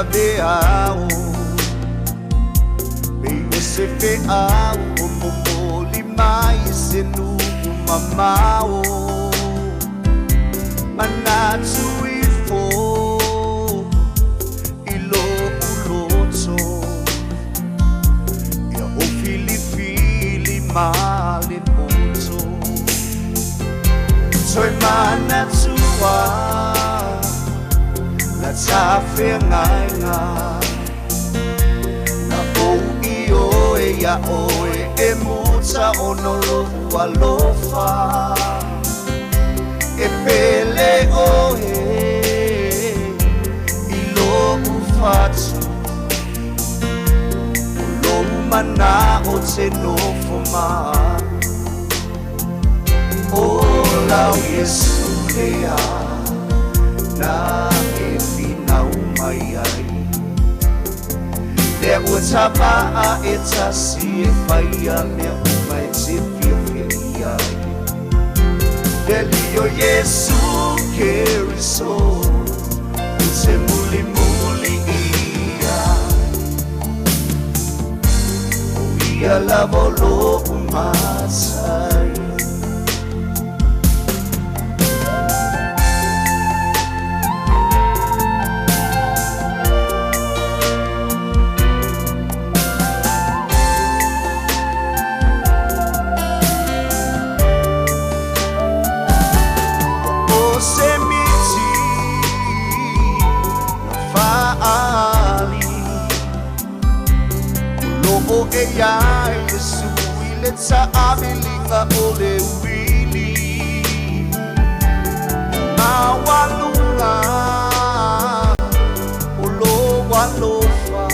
vaveao Pei o se feau o momoli mai se nuu mamao Manatu ifo i lo'u loto Ia o filifili ma le poto Toe manatua la ta feagaiga Na ou ioe iā oe e muta ona o lou alofa E pele oe i lou fatu O lou mana'o te nofo ma a'u O lau Iesu lea na e finau mai ai Lea ua tava'a e tasi e faia mea uma e te fiafia i ai Le Alii o Iesu Keriso ou te mulimuli i ai O ia lava o lo'u matai. Ua o se miti na fa'aali O lo'o e iā Iesu i le ta'amiliga o le uili Maualuga o lou alofa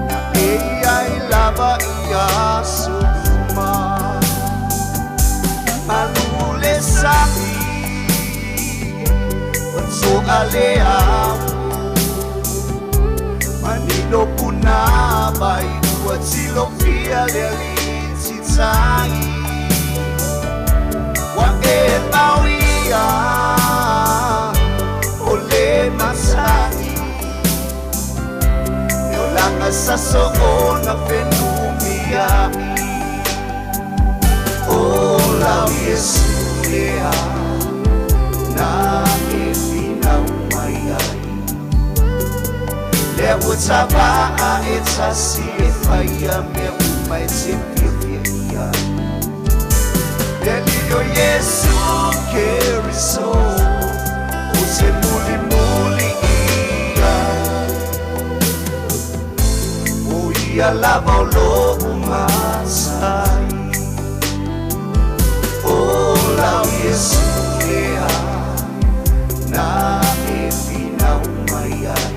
Na e i ai lava i aso uma Malu le sami ua to'a le ao Manino punavai ua tilofia le alii titai Ua e mauia o le masani E olaga sa soona fenumia'i O lau Iesu lea na e finau mai ai Lea ua tava'a e tasi e faia mea uma e te fiafia i ai Le Alii o Iesu Keriso ou te mulimuli i ai O ia lava o lo'u matai O lau Iesu lea na e finau mai ai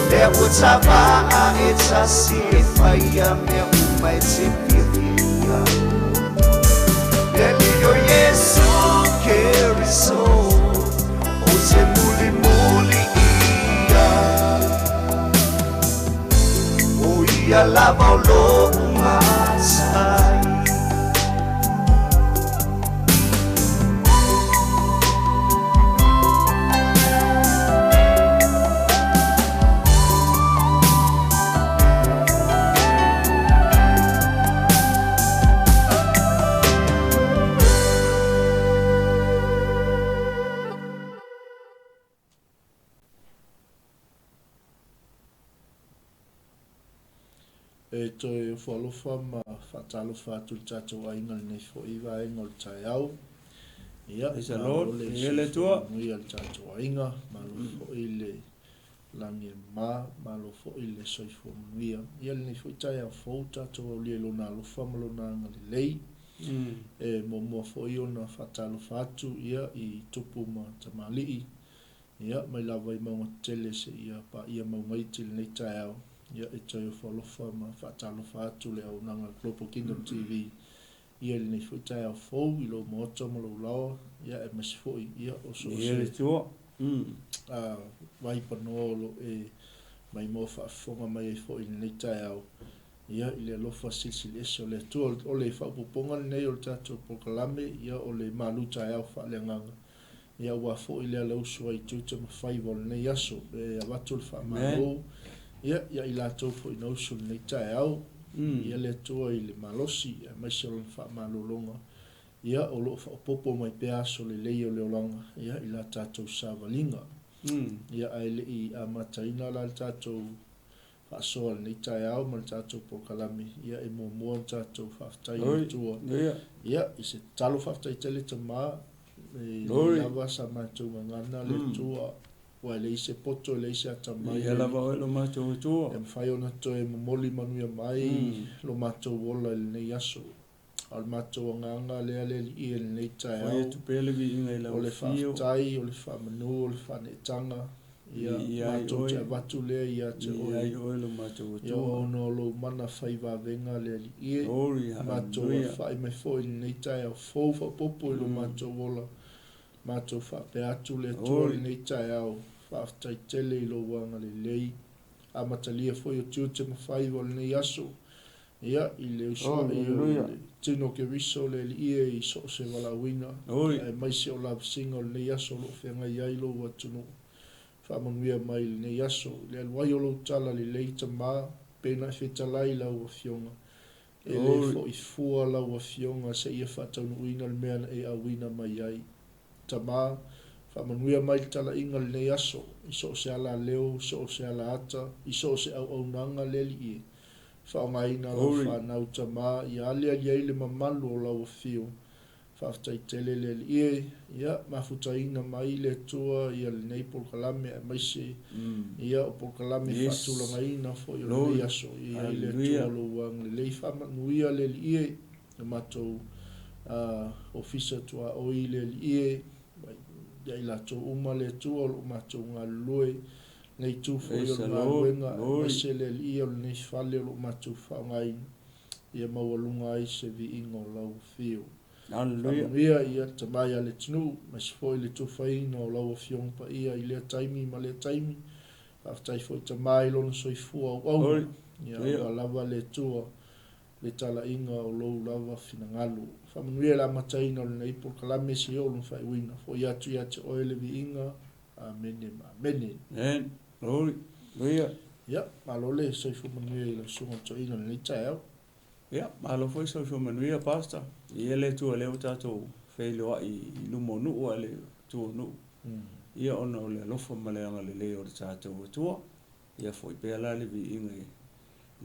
Lea ua tava'a e tasi e faia mea uma e te fiafia i ai Le Alii o Iesu Keriso ou te mulimuli i ai O ia lava o lo'u matai. E toe ofo alofa ma faatalofa atu i le tatou aiga i lenei foi vaega o le taeao. Ia, Praise the malo Lord. le Viia le soifua Atua. manuia i le tatou aiga, malo foi le lagi e mama, malo foi le soifua manuia. Ia, lenei foi taeao fou tatou aulia i Lona alofa ma Lona agalelei. E muamua foi ona faatalofa atu ia i tupu ma tamalii, ia, mai lava i mauga tetele seia paia mauga iti i lenei taeao. Ia, e toe ofo alofa ma faatalofa atu le auaunaga a le Global Kingdom TV ia i lenei foi taeao fou i lou maota ma lou laoa, ia, aemaise foi ia o so o Viia le se Atua. Vahi panoa o lo o e maimoa faafofoga mai ai foi i lenei taeao, ia, i le alofa silisili ese o le Atua. O le faaopoopoga lenei o le tatou polokalame, ia, o le malu taeao faaleagaga. Ia aua foi le alausu ai i tiute ma faiva o lenei aso. E avatu le faamalo ia ia i latou foi na usu i lenei taeao. Ia le Atua i le malosi aemaise o lana faamalologa ia o lo o faaopoopo mai pea aso lelei o le olaga ia i la tatou savaliga. Ia ae le i amataina la le tatou faasoa i lenei taeao ma le tatou polokalame, ia e muamua ona tatou faafetai i le Atua. Ia, i se tatalo faafetai tele tama, e lelei lava sa matou gagana le Atua, aua e leai se poto, e leai se atamai. Ia lava oe lo matou Atua. E mafai ona toe momoli manuia mai lo matou ola i lenei aso. A o le matou agaga lea le Alii i lenei taeao. Foi atu pea le viiga i lau O le afio. faafetai, o le faamanu, o le faaneetaga, ia, Viia ai matou te oe. avatu lea ia te Viia oe. ai oe lo matou Ia Atua. ona o lou mana fai vavega le Alii e. Glory, Matou hallelujah. alafai mai foi i lenei taeao fou faaopoopo i lo matou ola. Matou faapea atu le Atua i Glory. lenei taeao. Faafetai tele i lou agalelei. Amatalia foi o tiute ma faiva o lenei aso. Ia, i le usuai o Hallelujah. le tino o Keriso le Alii e i so o se valaauina. Glory. Aemaise o lavasiga o lenei aso o lo o feagai ai lou atunuu. Faamanuia mai i lenei aso. I le alu ai o lou tala lelei tama, pe na e fetalai lau afioga. E le Glory. foi fua lau afioga seia faataunuuina le mea na e auina mai ai. Tama, faamanuia mai le talaiga lenei aso, i so o se alaleo, i so o se alaata, i so o se auaunaga le Alii e. Faaaogaina lau Glory. fanau tama, ia aliali ai le mamalu o lau afio. Faafetai tele le Alii e, ia mafutaina mai le Atua ia lenei polokalame aemaise ia o polokalame Yes. faatulagaina foi o Glory. lenei aso. Ia ai le Atua Hallelujah. lou agalelei, faamanuia le Alii e, le matou ofisa tuaoi le Alii e, ia i latou uma le Atua o lo o matou galulue, nei tu foi o Praise le the Lord. galuega, Glory. aemaise le Alii o lenei fale o lo o matou faaaogaina, ia maualuga ai se viiga o lau afio. Hallelujah. Faamanuia ia le tamai a le atunuu, aemaise foi le tufaina o lau afioga paia i lea taimi ma lea taimi. Faafetai foi tama i lona soifua auauna. Glory. Ia Ia. ua lava le Atua le talaiga o lou lava finagalo. Faamanuia le amataina o lenei polokalame se i oo lona faaiuina. Foi atu ia te oe le viiga. Amene ma amene. Amen. Glory. Hallelujah. Ia, malo le soifua manuia i lau susuga toeaina i lenei taeao. Ia, malo foi soifua manuia, Pastor. Ia le Atua lea ua tatou feiloai i luma o nuu a le Atua o nuu. Ia ona o le alofa ma le agalelei o le tatou Atua. Ia foi pea la le viiga i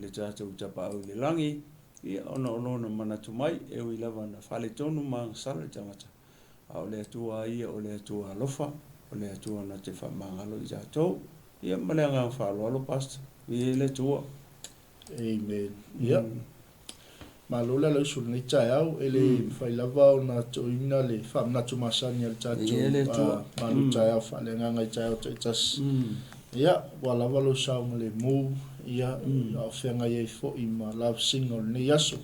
le tatou tapaau i le lagi. Ia ona o lona manatu mai, e ui lava na faaletonu ma agasala le tagata. A o le Atua ia o le Atua alofa, o le Atua na te faamagalo i tatou. Ia ma le agaga faaaloalo, Pastor. Viia le Atua. Amen. Ia, malo le alausu i lenei taeao, e le mafai lava ona toeina le faamanatu masani a le tatou Ia le Atua. malu taeao faaleagaga i taeao taitasi. Ia, ua lava lou saogalemu, ia, a o feagai ai foi ma lavasiga o lenei aso.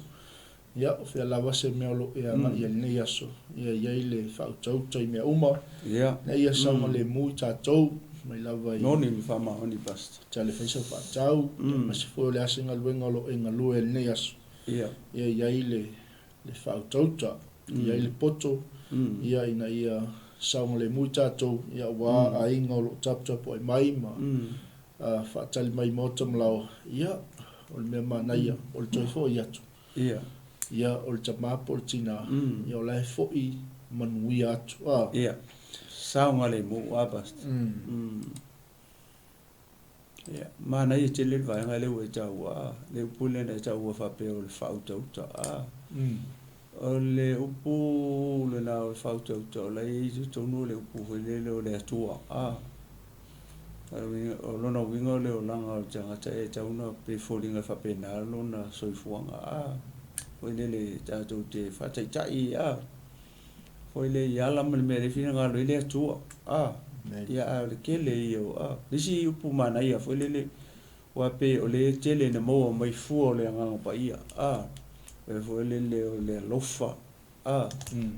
Ia, o fea lava se mea o lo o e agai i lenei aso. Ia, i ai le faautauta i mea uma. Ia. Na ia saogalemu i tatou, mai lava i Noni ma faamaoni, Pastor. tale faisa faatau, ma se foi o le ase galuega o lo o e galue i lenei aso. Ia. Ia i ai le faautauta, i ai le poto, ia ina ia saogalemu i tatou, ia ua aiga o lo o taputapuai mai ma faatali mai maota ma laoa. Ia, o le mea manaia, o le toe foi atu. Ia. Ia, o le tama po o le tina, ia o la e foi manuia atu. Ia. Saogalemu, Pastor. Ia, manaia tele le vaega lea ua e taua, le upu lea na e taua faapea o le faautauta. O le upu lena o le faautauta, o la e i totonu o le upu foi lele o le Atua. O lona uiga o le olaga o le tagata e tatau ona pe foliga e faapena lona soifuaga. Foi lele tatou te faataitai, foi le i ala ma le mea le finagalo i le Atua. Ia, a o le tele ia o le isi upu manaia foi lele, ua pe o le tele na maua mai fua o le agaga paia. E foi lele o le alofa.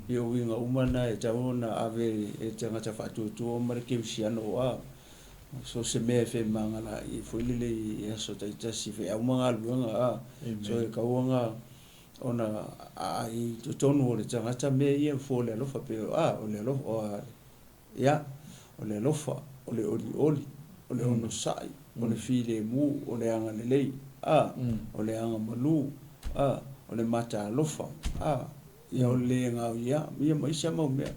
Ia uiga uma na e tatau ona ave e tagata faatuatua ma le kerisiano. So se mea e femagalaai ai foi lele i aso taitasi feau ma galuega. So e tau ona aai i totonu o le tagata mea ia fua o le alofa pe o le alofa. Ia, o le alofa, o le olioli, o le onosai, o le filemu, o le agalelei, a, o le agamalu, a, o le mataalofa, a, ia o le le gaoia, ia ma isi lava mau mea.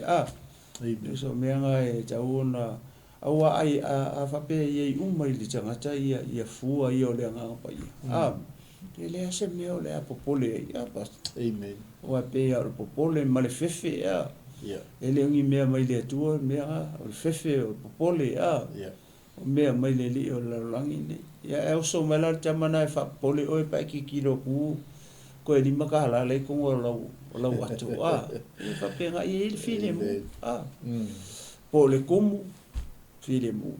A, Amen. So o mea na e tatau ona, aua ai, a, a faapea e i ai uma i le tagata ia, ia fua ia o le Agaga Paia, a, e leai lava se mea o le a popole ai, a, Pastor. Amen. Aua e pei lava o le popole ma le fefe, a, e le o ni mea mai le Atua le mea na, o le fefe, o le popole, a, o mea mai le alii o le lalolagi lenei. Ia ae oso mai la le tama lena e faapopole oe pe a e tilotilo atu toe $5 la e i totonu o lau, o lau ato, a, e faapena, e i ai le filemu, a, po o le tumu, filemu,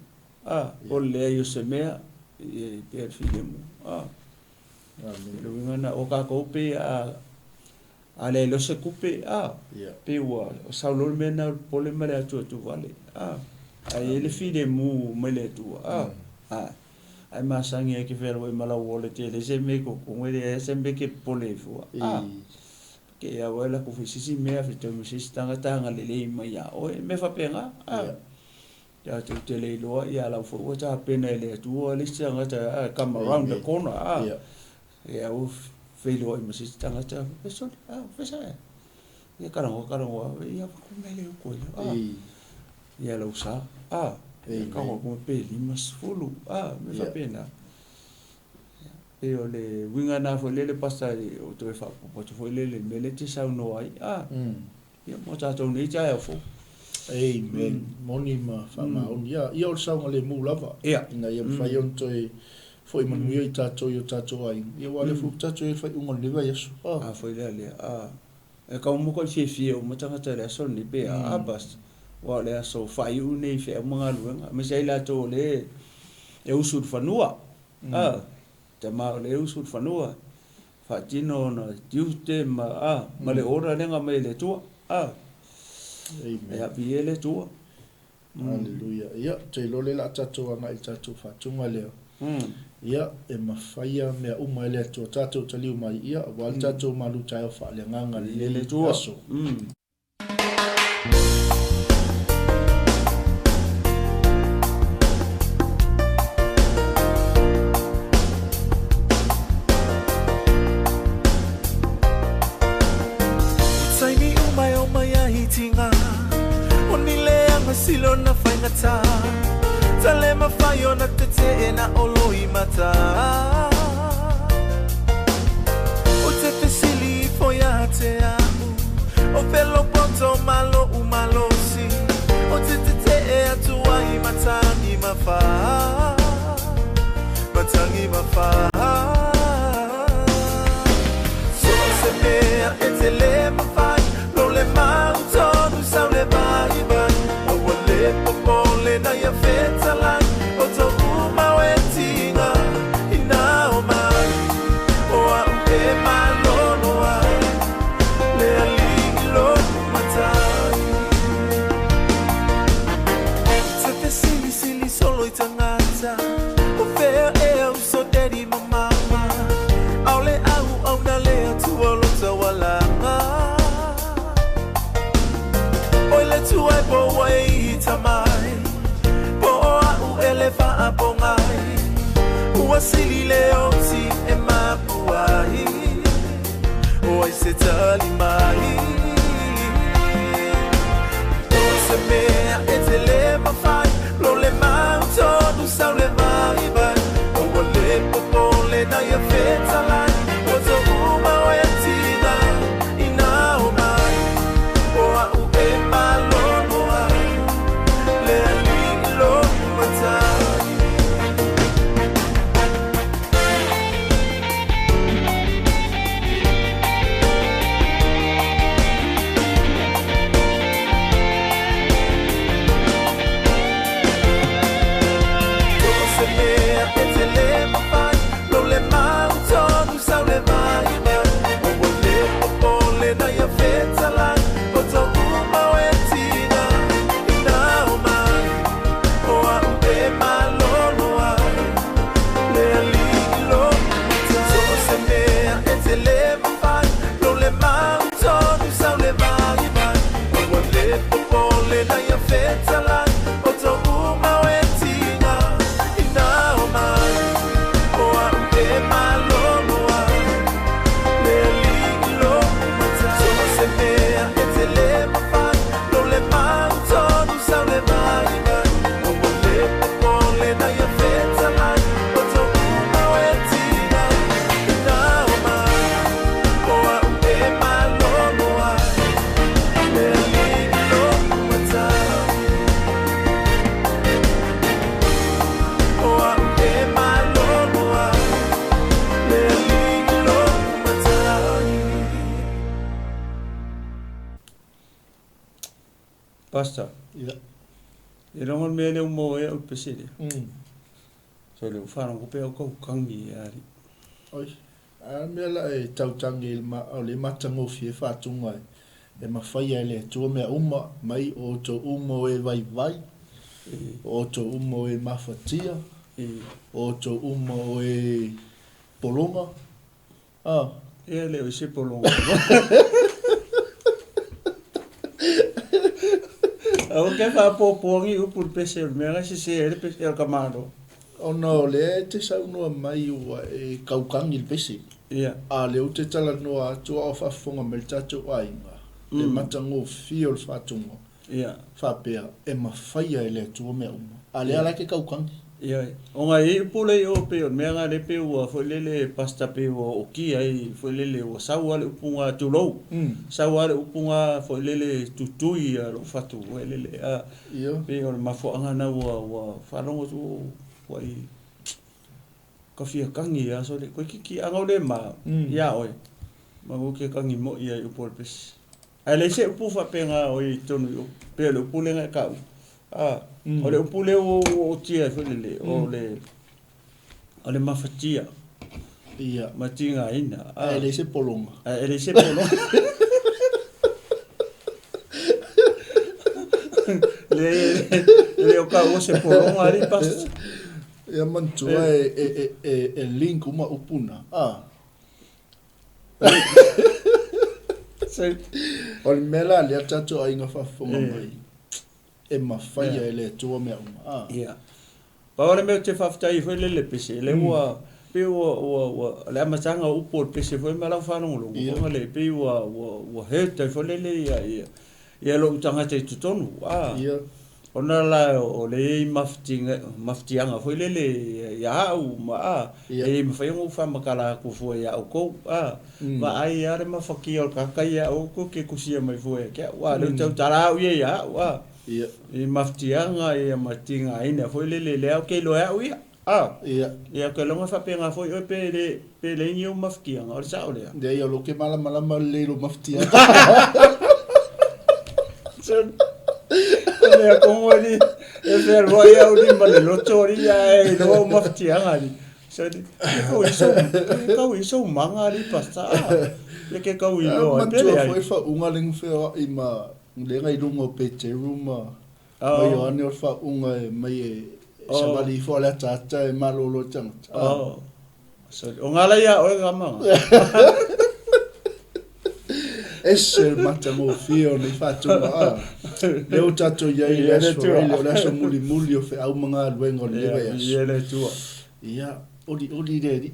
a, po o le leai o se mea, e i ai pea le filemu, a. Amen. O le uiga lena, o tatou pei a, a leai loa se tupe, a, pei ua sau loa le mea lena o le popole ma le atuatu vale, a, ae i ai le filemu mai le Atua, a, a, ae masani lava e te fealuai ma lau wallet e leai se mea i totonu, e leai lava se mea e te popole ai fua, a. Te i a ua e alu atu foi i se isi mea, fetau ma se isi tagata agalelei mai ia oe, mea faapena, a. Tatou te le iloa, ia lau foi ua tapena e le Atua le isi tagata, a, come around the corner, a. Ia ua feiloai ma se isi tagata, faapea, sole, a, fai sa ea? Ia talanoa, talanoa, ia ku mea le uku ai, a. Ia lau sa, a, ia tago atu pe 50, a, mea faapena. Pei o le uiga lena foi lele Pastor o toe faaopoopo atu foi lele i le mea lea e te saunoa ai, a, ia mo tatou nei taeao fou. Amen. Moni ma faamaoni. Ia, ia o le saogalemu lava. Ina ia mafai ona toe foi manuia i tatou i o tatou aiga. Ia aua o lea foi ua tatou i ai i le faaiuga o lenei vaiaso. A foi lea lea, a, e tau moka i le fiafia uma tagata i le aso lenei pe a, a Pastor? Aua o le aso faaiu lenei i feau ma galuega, aemaise ai latou o lea e usu i le fanua. A, tama o lea e usu i le fanua, faatino ona tiute ma, a, ma le order lea na aumai e le Atua. A, Amen. e aafia le Atua. Haleluia. Ia, ou te iloa o lea o le a tatou agai i le tatou faatuga lea. Ia, e mafaia mea uma e le Atua. Tatou taliu mai, ia, aua le tatou malu taeao faaleagaga i E le lenei Atua. aso. O taimi uma e omai ai tiga O ni leaga sili ona faigata Ta le mafai ona tete'e na o loimata O te fesili ifo ia te a'u O felo poto ma lo'u malosi O te tete'e atu ai matagi mafā Matagi mafā So o se mea e te le mafai Lo le mautonu sau le vaivai Aua le popole na ia fetalai O tō umau e tiga Ina o mai O a'u e malolo ai Le alii lo'u matai Te fesilisili solo i tagata O fea ea uso daddy ma mama ʻAʻole auauna le Atua o lo taualaga Oi le tuai po ua e ita mai Po o a'u e le faapogai Ua sili le oti e mapu ai O ai se tali mai O se mea e te le mafai Lo le mautonu sau le vaivai Aua le popole na ia fetalai O tō umau e tiga Ina o mai O a'u e malolo ai Le alii lo'u matai. O se mea e te le mafai Lo le mautonu sau le vaivai Aua le popole na ia fetalai O tō umau e tiga Ina o mai O a'u e malolo ai Le alii lo'u matai So o se mea e te le mafai Lo le mautonu sau le vaivai Aua le popole na ia Pastor. Ia. E logo le mea lea ua maua ai au i le pese lea. So le ua faalogo pea au kaukagi e alii. Oi, a mea la e tautagi i le ma, o le matagofie faatuga e, e mafaia e le Atua mea uma, mai o outou uma o e vaivai, o outou uma o e mafatia, o outou uma o e pologa, a. Ia le o se pologa. Aua ke faapopoagi upu i le pese o le mea na sese ai le pese a le tamaloa. Ona o lea e te saunoa mai ua e kaukagi le pese. Ia. A o lea ou te talanoa atu a o faafofoga mai le tatou aiga, le matagofie o le faatuga. Ia. Faapea, e mafaia e le Atua mea uma. A lea la e te kaukagi. Ioe. Ona e i ai upu lea i o pei o le mea lena lea pei ua foi lele pastor pei ua ootia ai foi lele ua sau lava le upu na tulou. Sau lava le upu na foi lele tutui a lou fatu foi lele a. Pei o le mafuaaga lena ua ua faalogo atu ua i ka fia kagi lava sole toeitiiti ana ou le ma ia oe maua ou te kagi moi lava i upu o le pese. Ae leai se upu faapena o i ai i totonu i o, pei o le upu lea na e taua. A, o le upu lea ua ou ootia ai foi lele, o le, o le mafatia. Ia. Ma tigaina. Ae leai se pologa. Ae leai se pologa. Leai, e le o taua se pologa alii pastor. Ia manatua e link uma upu na. A. O le mea la lea tatou aiga faafofoga mai, e mafaia e le Atua mea uma. A. Ia. Pau lava le mea ou te faafetai ai foi lele pese, lea ua pei ua ua ua le amataga o upu o le pese foi ma lau faalogologo, ona le pei ua ua ua hurt ai foi lele ia ia ia lou tagata i totonu. A. Ia. Ona la o lea e i ai mafatiaga foi lele ia au ma a, e le mafai ona ou faamatala atu fua ia outou, a, vaai lava le mafatia o le tagata ia aua tou te tusia mai fua ia te au, a, lea ou te tautala au ia ia au, a, i mafatiaga ia ma tigaina foi lele, lea ou te iloa e au ia, a, ia ou te iloa na faapena foi oe pe le, pe leai ni ou mafatiaga, o le sao lea. Leai, o lea ou te malamalama lelei i lou mafatiaga. O mea kogo ali, e fealuai au ni ma le loto ali, ae iloa ou mafatiaga ali. Sali, ke kau i sou, ke kau i sou maga ali pasta. Ia ke kau i loa ai, pele Manatua ai. foi faauuga le feoai ma lega i luga o Peteru ma ma Ioane o le faauuga e mai e savali ifo a le ataata e malolo e tagata. Oh. Sorry. O ngā lei a oe ka manga. Ese le matagofie o nei faatuga a. Lea ua tatou i ai i le aso ai lea o le aso mulimuli o feau ma galuega o lenei vaiaso. Ia le Atua. Ia, olioli le Alii.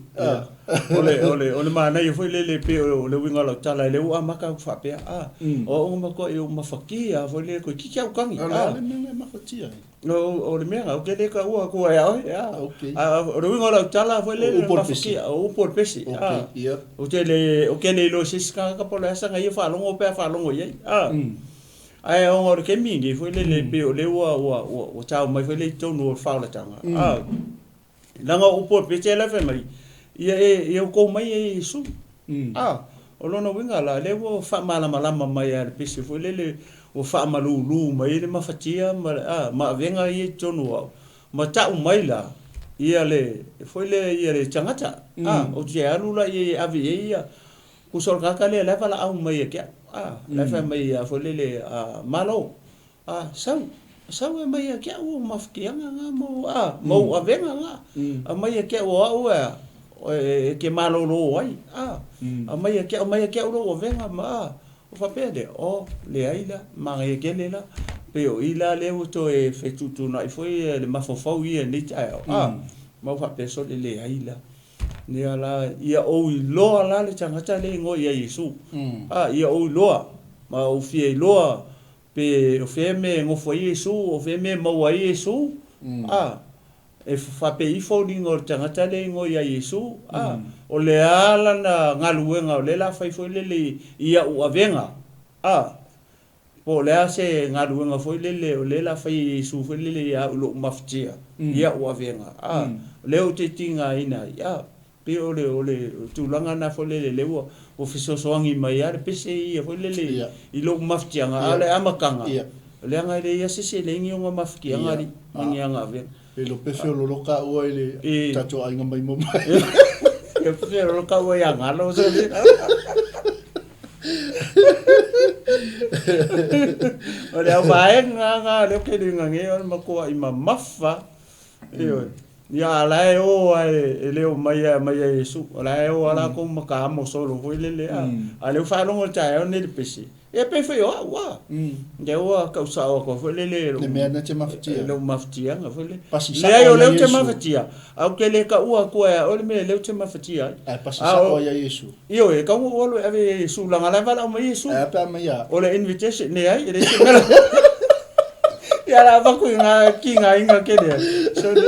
O le, o le, o le manaia foi lele pei o le uiga o lau tala, lea ua amata atu faapea, a, o au na matuai ou mafatia foi lele toeitiiti au tagi, A o le a le mea na e mafatia ai? O le mea lena, ou te le taua atua ia oe, a. A o le uiga o lau tala foi lele, O upu o le pese. O upu o le pese, a. Ou te le, ou te le iloa i se isi tagata po o le a sana ia faalogo pe a faalogo i ai, a. Ae ona o le taimi lenei foi lele, pei o lea ua, ua, ua tau mai foi lea i totonu o le faaolataga, a. Leaga o upu o le pese la e fai mai, ia e, ia outou mai e Iesu. A, o lona uiga la, lea ua faamalamalama mai lava e le pese foi lele, ua faamalulu mai ai le mafatia ma le, a, ma avega ia i totonu o au, ma tau mai la, ia le, foi lea ia le tagata, a, ou te alu la i ai e ave i ai ia, tusa o le tagata lea la e valaau mai ia te au, a, la e fai mai ia foi lele, a, malo, A, sau, sau e aumai ia te au ou mafatiaga na ma ou, a, ma ou avega na. Aumai ia te au o au e, e te malolo ai, a. Aumai ia te au, aumai ia te au lou avega ma, a. Ona faapea lea, o, leai la, manaia tele la. Pei o i la lea ua toe fetuutuunai foi le mafaufau ia i lenei taeao, a. Ma ua faapea, sole, leai la. Lea la, ia ou iloa la le tagata lea e igoa ia Iesu. A, ia ou iloa, ma ou fia iloa Pe o fea mea e nofo ai Iesu, o fea mea e maua ai Iesu, a, e faapea ifo uliga o le tagata lea e igoa ia Iesu, a, o le a lana galuega o lea o le a fai foi lele i au avega, a, po o le a se galuega foi lele o lea o le a fai e Iesu foi lele ia au i lou mafatia i au avega, a, o lea ou te tigaina ai, a. Pei o le o le tulaga lena foi lele lea ua ua fesoasoani mai lava le pese ia foi lele i lou mafatiaga, a o le amataga Leaga e leai lava se isi e leai ni ona mafatiaga alii ma ni ana avega. E le o pefe o lolo taua i le tatou aiga mai mai. E pefe o lolo taua ia Galo. O le auvaega lena lea ou te luiga nei o le matuai mamafa. Ioe. Ia a la e o lava e le omai e aumai ia Iesu. O la e o lava latou ma taamo solo foi lele a. A o lea ua faalogo i le taeao lenei i le pese, ia pei foi o au a. Lea ua tau sao atu ai foi lele i lou, Le mea na te mafatia. lou mafatiaga foi lele. Pasi sao Leai o lea ou te mafatia, ae ou te le taua atua e au le mea lea ou te mafatia ai. Ae pasi sao ai ia Iesu. Ioe, e tatau ona ou alu e ave ia Iesu, leaga o la e valaau mai Iesu. Ae a pe a aumai ia au? O le invitation, leai, e leai se mea la. Ia la avatu i ngā kigaina kele ai. Sole,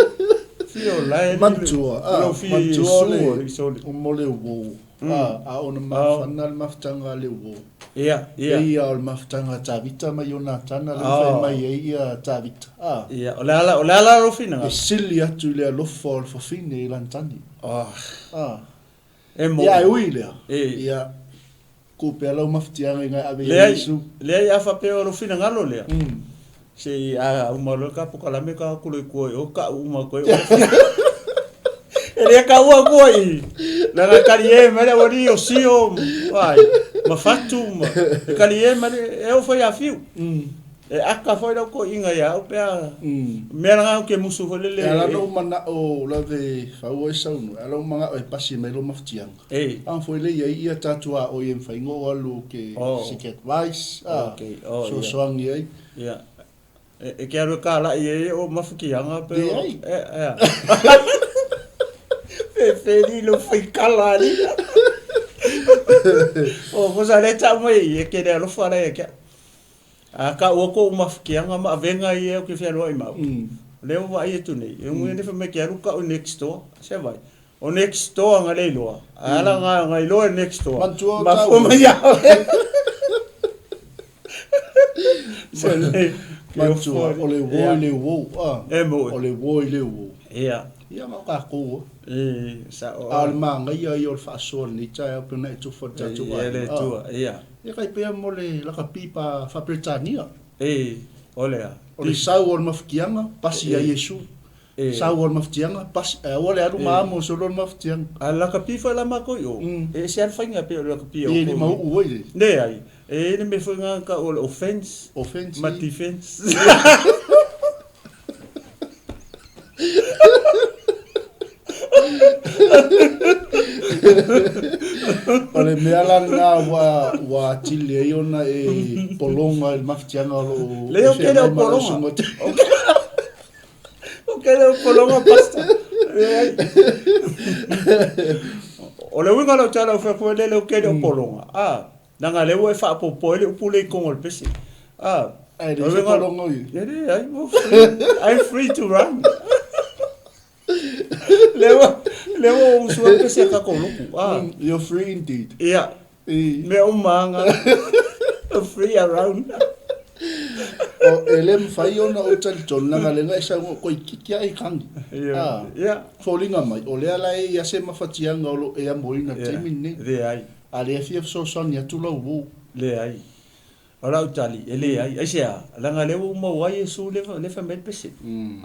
fia o lae Manatua, a, lou fia Iesu o le, sole. O mo le uō. A, a o na mafana le mafutaga a le uō. Ia, ia. E ia o le mafutaga a Tavita ma Ionatana lea ua fai mai ai ia Tavita. A. Ia, o le a la, o le a la lou finagalo? E sili atu i le alofa o le fafine i lana tani. A. E moni. Ia, e ui lea. E. Ia, tuu pea lau mafatiaga i nai ave ia Iesu. Leai, a faapea o lou finagalo lea, se i a uma loa le ta pokalame ta o atu loa i tua i o, tau uma atu ai oe. E le taua atua i i, leaga e talie mai le aualii o Sio, ai, ma Fatu, ma, e talie mai le, e oo foi ia Fiu. E aka foi lau toeaina ia au pe a, mea lena ou te musu foi lele. E ala ona ou manao lave fau ai saunoa, e ala ou manao e pasi mai lou mafatiaga. E. A foi le iai ia tatou a oi e mafai ona ou alu ke seek advice, a, fesoasoani ai. Ia. E ke alu e kalai ai o mafatiaga pe o. Leai. E, e a. Pefeli lou faikala alii. O, ko sa le tau mai i e ke le alofa la ia kia. A ka ua koʻu mafatiaga ma avega ia ou te fealuai ma au. O lea ua vaai atu nei, e ui nei fai mai ke alu ka'u i next door, se vai. O next door nga le iloa, a ala nga nga iloa e next door. Manatua o Mafua taua. mai ia oe. Se le, ke Manatua, ofo o le uō ia. i le uō, a. E moe. O le uō i le uō. Ia. Ia ma o kākou a. E, sa'o A o le māgaia ia o le faasoa i lenei taeao pei ona e tufa i le tatou Ia le aiga, a. Atua, ia. Ia kai pea mo le lakapi pa faa-Peretania. E, o le a? O le sau o le mafatiaga, pasi ia Iesu. Sau o le mafatiaga, pasi, ae aua le alu ma amo solo le mafatiaga. A le lakapi foi la matou i o, e ese lava le faiga pei o le lakapi a E outou. le mauu ai le. Leai, e i ai le mea foi lena e tau o le offense, Offense ma defense. O le mea la lena ua ua atili ai ona e pologa i le mafatiaga o lo o Leai, ou te le o feagai ma lau pologa. susuga te. Ou te le o pologa, Pastor. Leai. O le uiga o lau tala ua fai atu ai lele ou te le o pologa, a, leaga o lea ua e faaopoopo ai le upu lea i totonu o le pese. A, Ae o leai le se uiga, pologa o i ai. e leai, ua free, I'm free to run. Lea ua, lea ua ou usu ai le pese a tatou lotu. A, You're free indeed. ia, I. mea uma lava na, free around. O, e le mafai ona ou talitonu leaga lea na e saunoa koe itiiti lava i kagi. Ia, A, ia. foliga mai, o lea la e i ai se mafatiaga o lo o e amoina i le Ia, taimi lenei. leai. A lea e fia fesoasoani atu lau uo. Leai. O lau tali, e leai. Aisea? Leaga o lea ua ou maua ai Iesu lea lea fai mai le pese.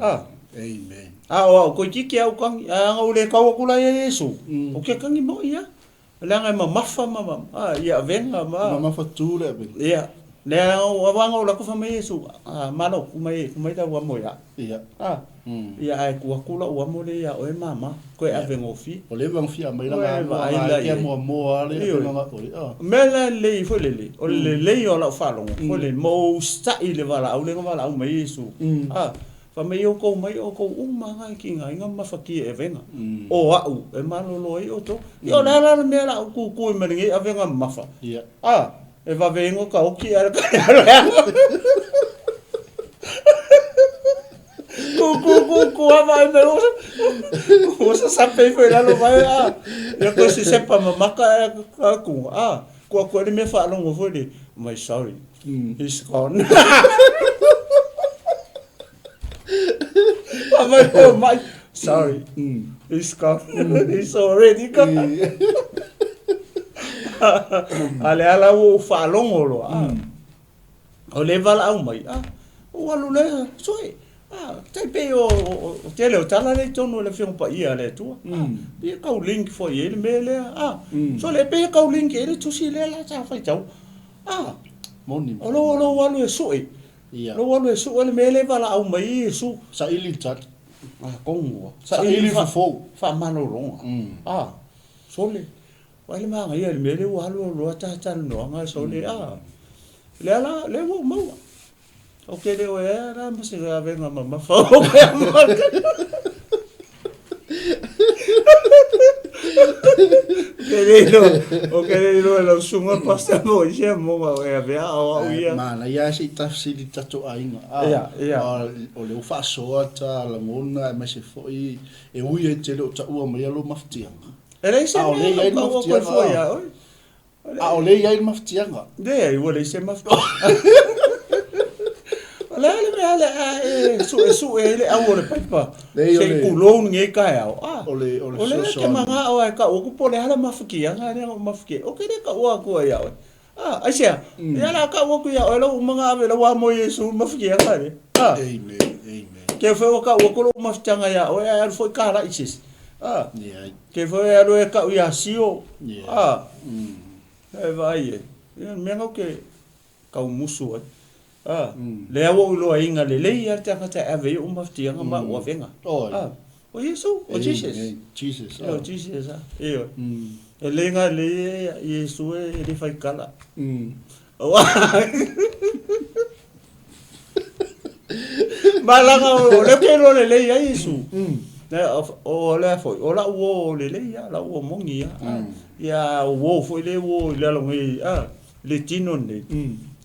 A. Amen. A o au, koe itiiti lava ou kagi. Ae ana ou le tau atu la ia Iesu, ou te kagi moi lava. Leaga e mamafa ma, ma, a, i avega ma. Mamafa tu le avega. Ia. Lea aua ana ou alu atu fai mai Iesu, a, malo, ku mai, ku mai lau amo ia au. Ia. A, ia ae tuu atu lau amo lea ia oe mama, koe ave gofie. Ua leva ona fia aumai Koe lana amo vaai a la e i ai. amoamoa lava le Ioe. avega oe. A. O mea la e lelei foi lele, o le lelei o lau faalogo foi lele, ma ou usitai i le valaau lea na valaau mai ai Iesu. A, fai mai, outou mai outou uma lava e tigaina ma mafatia i avega, o au e malolo ai outou. Ia o le a la le mea o le a ou tutu ai ma lenei avega mamafa? Ia. A, e vave ai ona taoti ae le Tu tu tu tu a vaai mai ua ua sasape ifo i lalo mai a. Ia koe se sepa mamaka e a ku a. Kua koe le mea faalogo foi le my sorry. He's gone. Fa mai o mai sorry. He's gone. He's already gone. A le ala ua ou faalogo loa a. O le valaau mai a. Ou alu lea sue. A, tai pei o tele o tala lea i totonu o le Afioga Paia a le Atua. A, pei e tau link foi i ai le mea lea. A, sole, pei e tau link i ai le tusi lea la sa faitau. A, Moni. O lou, lou alu e sue. Lou alu e sue le mea lea e valaau mai ai Iesu. Saili le tali. Atonu lava. Saili le fofo. Faamalologa. A, sole, Vaai le manaia i le mea lea ua alu alu loa ta talanoaga sole. A, lea la, lea ua ou maua. Ou te le o ea la ma se avega mamafa o ke Ke le iloa, o ke le iloa e lau susuga pastor mo isi amoga o e avea a o au ia. Manaia lava se i tafesili i le tatou aiga, a, o lea ua faasoa ta lagona aemaise foi e ui ai te le o taua maia lou mafatiaga. E leai se mea o taua koe fua ia oe. A o lea e i ai le mafatiaga. Leai, ua leai se mafatiaga. O le a le mea lea a e suesue ai le au o le paipa se i tulou lenei taeao? A, o lea e te manao lava e tau atu po o le a le mafatiaga lea na ou mafatia ai. Ou te le taua atua ia oe. A, aisea? Ia o le a tau atu ia oe lau uma na ave lau amo i Iesu i le mafatiaga lea. A, Amen, amen. Ke foi ua tau atu lou mafatiaga ia oe ae alu foi kalai i se isi. A, Ke foi e alu e kau iā Sio. A, e vaai ai. Ia, le mea na ou te tau musu ai. A, lea ua ou iloaina lelei lava le tagata e ave ai ou mafatiaga ma au avega. A, o Iesu, o Jesus. Jesus, a. O Jesus, a. Ioe. E le ga lelei Iesu e le faikala. Ma leaga o lea ou te iloa lelei ai Iesu. O lea foi, o lau uo lelei lava, lau uo moni lava. Ia o uo foi lea e uo i lalo nei, a, le tino lenei.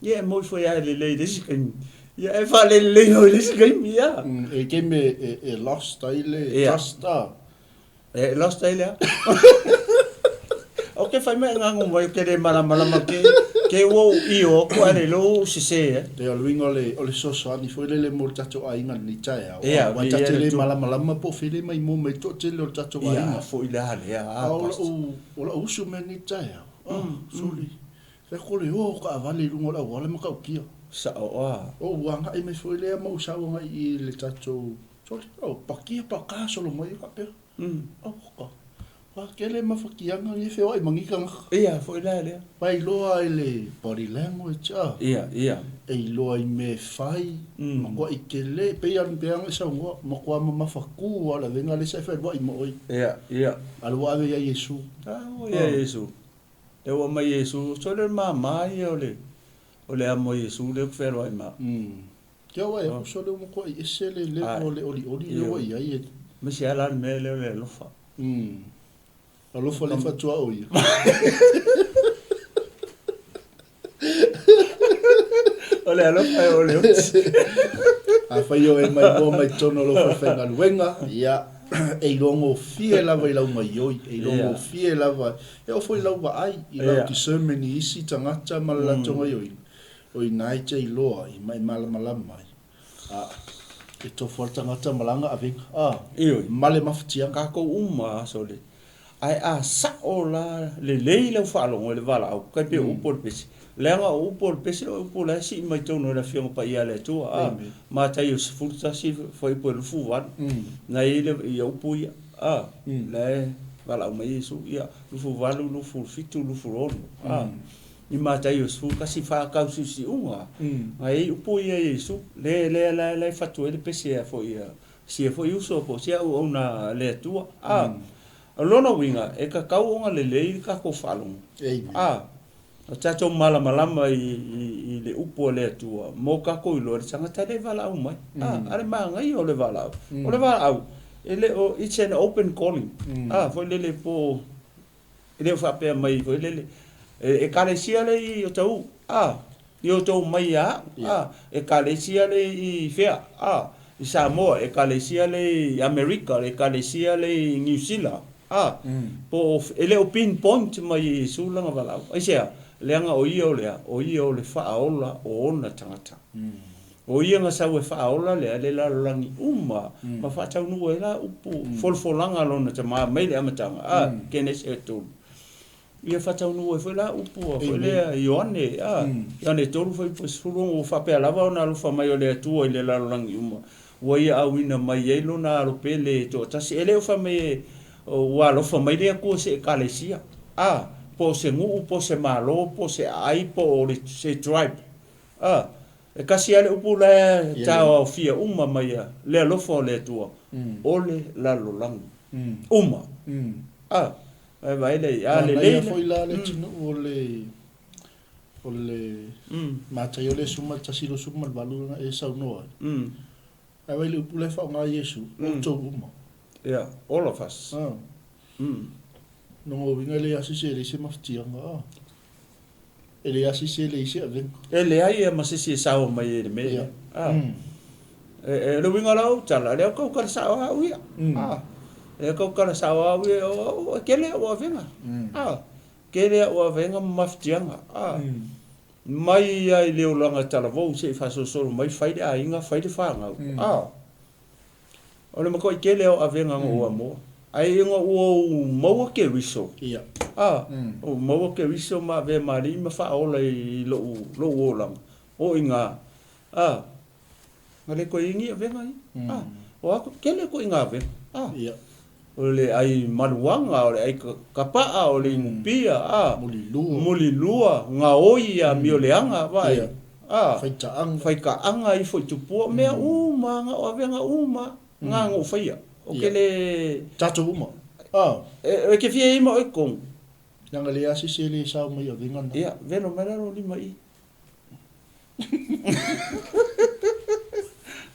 Ia e moi foi lava e lelei i le isi taimi. Ia e faalelelei foi i le isi taimi, ia. E taimi e lost ai le trust, a. E lost ai lea. O ke fai mai ngā mai o ke le malamalama ke ke ua ou io aku ae le iloa ua ou sese ai. Lea o le uiga o le o le fesoasoani foi lele mo le tatou aiga i lenei taeao. Ia, aua ta te le malamalama po o fea le maimoa mai toatele o le tatou aiga. Ia, foi la lea a. A o lau o lau usu mea i lenei taeao. Oh, sole. Fai atu o le o o taavale i luga o le auala e matautia. Sao a. Ou agai mai foi lea ma ou sau agai i le tatou Sole, oh, pakia paka solo mai faapea. Oka. Wha kele mafatiaga ia feoai ma ni tagata. Ia, foi la lea. Pai loa i le body language, ah. Ia, ia. E iloa i mea e fai, matuai tele, pei lava pei lava ona e saunoa, matua mamafa tu lava o le avega lea sa e fealuai ma oe. Ia, ia. A lea ua ave ia Iesu. Ah, ua ia Iesu. Lea ua aumai Iesu, sole o le mama ia o le, o le amo a Iesu lea ou te fealuai ma au. Kia ua e uso lea ua matuai ese le level o le olioli lea ua i ai e. Aemaise lava la le mea lea o le alofa. Alofa le faatoa o ia. O le alofa e o le oti. Afai o e maimoa mai totonu o lou falefaigaluega, ia, e iloa gofie lava i lau maioi, e iloa gofie lava, e oo foi i lau vaai, i lau discernment i isi tagata ma le latou gaioiga. O i ina e te iloa ai ma e malamalama ai, a, e tofu lava le tagata ma lana avega, a, Ioe. ma le mafatiaga. Tatou uma a sole. Ae a sao la lelei lau faalogo i le valaau, tai pei o upu o le pese. Leaga o upu o le pese o upu la e sii mai totonu e le Afioga Paia a le Atua, a, Mataio 11 fuaiupu e 28, na i ai le, ia upu ia, a, la e valaau mai Iesu, ia, 28, 27, 26, a. I Mataio 11 whakau siusiuga, ngai ai upu ia Iesu, le lea la la e fatu ai le pese a foi a sia foi uso po o sia auauna a le Atua. A, o lona uiga, e tatau ona lelei le tatou faalogo. A, o tatou malamalama i le upu a le Atua mo tatou iloa le tagata lea e valaau mai. A, a le manaia o le valaau. O le valaau, e le o, it's an open calling. A, foi lele po E le o faapea mai foi lele, e ekalesia le i Otahuhu, a, i outou mai ia au, a, ekalesia le i fea, a, i Samoa, ekalesia le i Amerika, ekalesia le i Niu Sila, a, po o, e le o pinpoint mai e Iesu lana valaau. Aisea? Leaga o ia o le a? O ia o le faaola o ona tagata. O ia na sau e faaola le le lalolagi uma ma faataunuu ai la upu folafolaga a lona tama mai le amataga, a, Kenese e 3. Ia faataunuu ai foi la upu a foi lea Ioane, a, Ioane 3:16, ua faapea lava ona alofa mai o le Atua i le lalolagi uma, ua ia auina mai ai lona alo pele e toatasi. E le o fai mai e, ua alofa mai le Atua i se ekalesia, a, po o se nuu, po o se malo, po o se aai, po o le, se tribe, a. E kasi lava le upu la e taoaofia uma mai a le alofa o le Atua, o le lalolagi uma. A, Vai vai lei, a lelei. Manaia foi la le atunuu o le o le Mataio le 11:28 na e saunoa ai. Ae vai le upu la e faaaoga Iesu, outou uma. Yeah, all of us. Ah. Lona uiga e leai lava se isi e leai se mafatiaga. Ah. E leai lava se isi e leai se avega. E leai lava ma se isi e sao mai ai i le mea lea. Ah. E, le uiga o lau tala, lea kau kala sao au ia. Ah. Lea kau kala sao au ia, o, e kele au avega. Ah. Kele au avega ma mafatiaga. Ah. Mai lava i le olaga talavou seia faasolosolo mai, fai le aiga, fai le fanau. Ah. O le matuai tele o avega na ou amoa. Ae ina ua ou maua Keriso, a, ou maua Keriso ma avea ma alii ma faaola i lou, lou olaga, o i ina, a, na le toe i ai ni avega ia. A, o aku, tele koʻi ngā avega. A, o le ai maluaga, o le ai kapaa, o le inupia, a, Mulilua. Mulilua, gaoi amioleaga, vaai, a, Faitaaga. Faikaaga ifo i tupua, mea uma na o avega uma na na ou faia. O ke le Tatou uma. A. E ke fia i ai ma oe i totonu. Leaga leai lava se isi e le sao mai i avega na. Ia, velo mai la lou lima i i.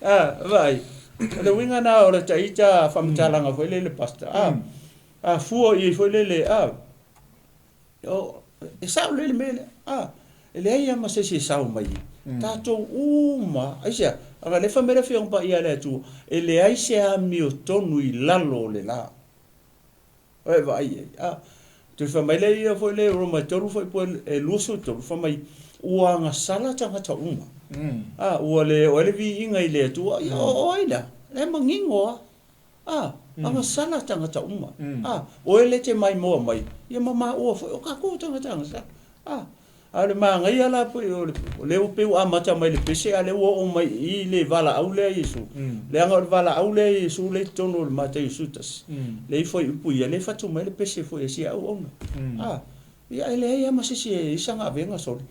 A, vaai, o le uiga na o le ita faamatalaga foi lele pastor, a, a fua i ai foi lele, a, o, e sao lelei le mea lea, a, e leai lava ma se isi e sao mai ai. Tatou uma, aisea, a na fai mai le Afioga Paia a le Atua, e leai se amiotonu i lalo o le la. E vaai i ai, a. Toe fai mai lea ia foi le Roma e 3 foi po e 23, fai mai, ua agasala tagata uma. A, ua le oo ai le viiga i le Atua, ia o ai la? La e manino lava. A, agasala tagata uma. A, oe le te maimoa mai, ia ma maua foi, o tatou o tagata agasala. A, a o le manaia la pei o le, o lea ua pei ua amata mai le pese a o lea ua oo mai i i le valaau lea a Iesu. Leaga o le valaau lea a Iesu lea i totonu o le Mataio 11, lea e fuaiupu ia, lea e fatu mai le pese foi a si auauna. A, ia e leai lava ma se isi e i ai sana avega sole.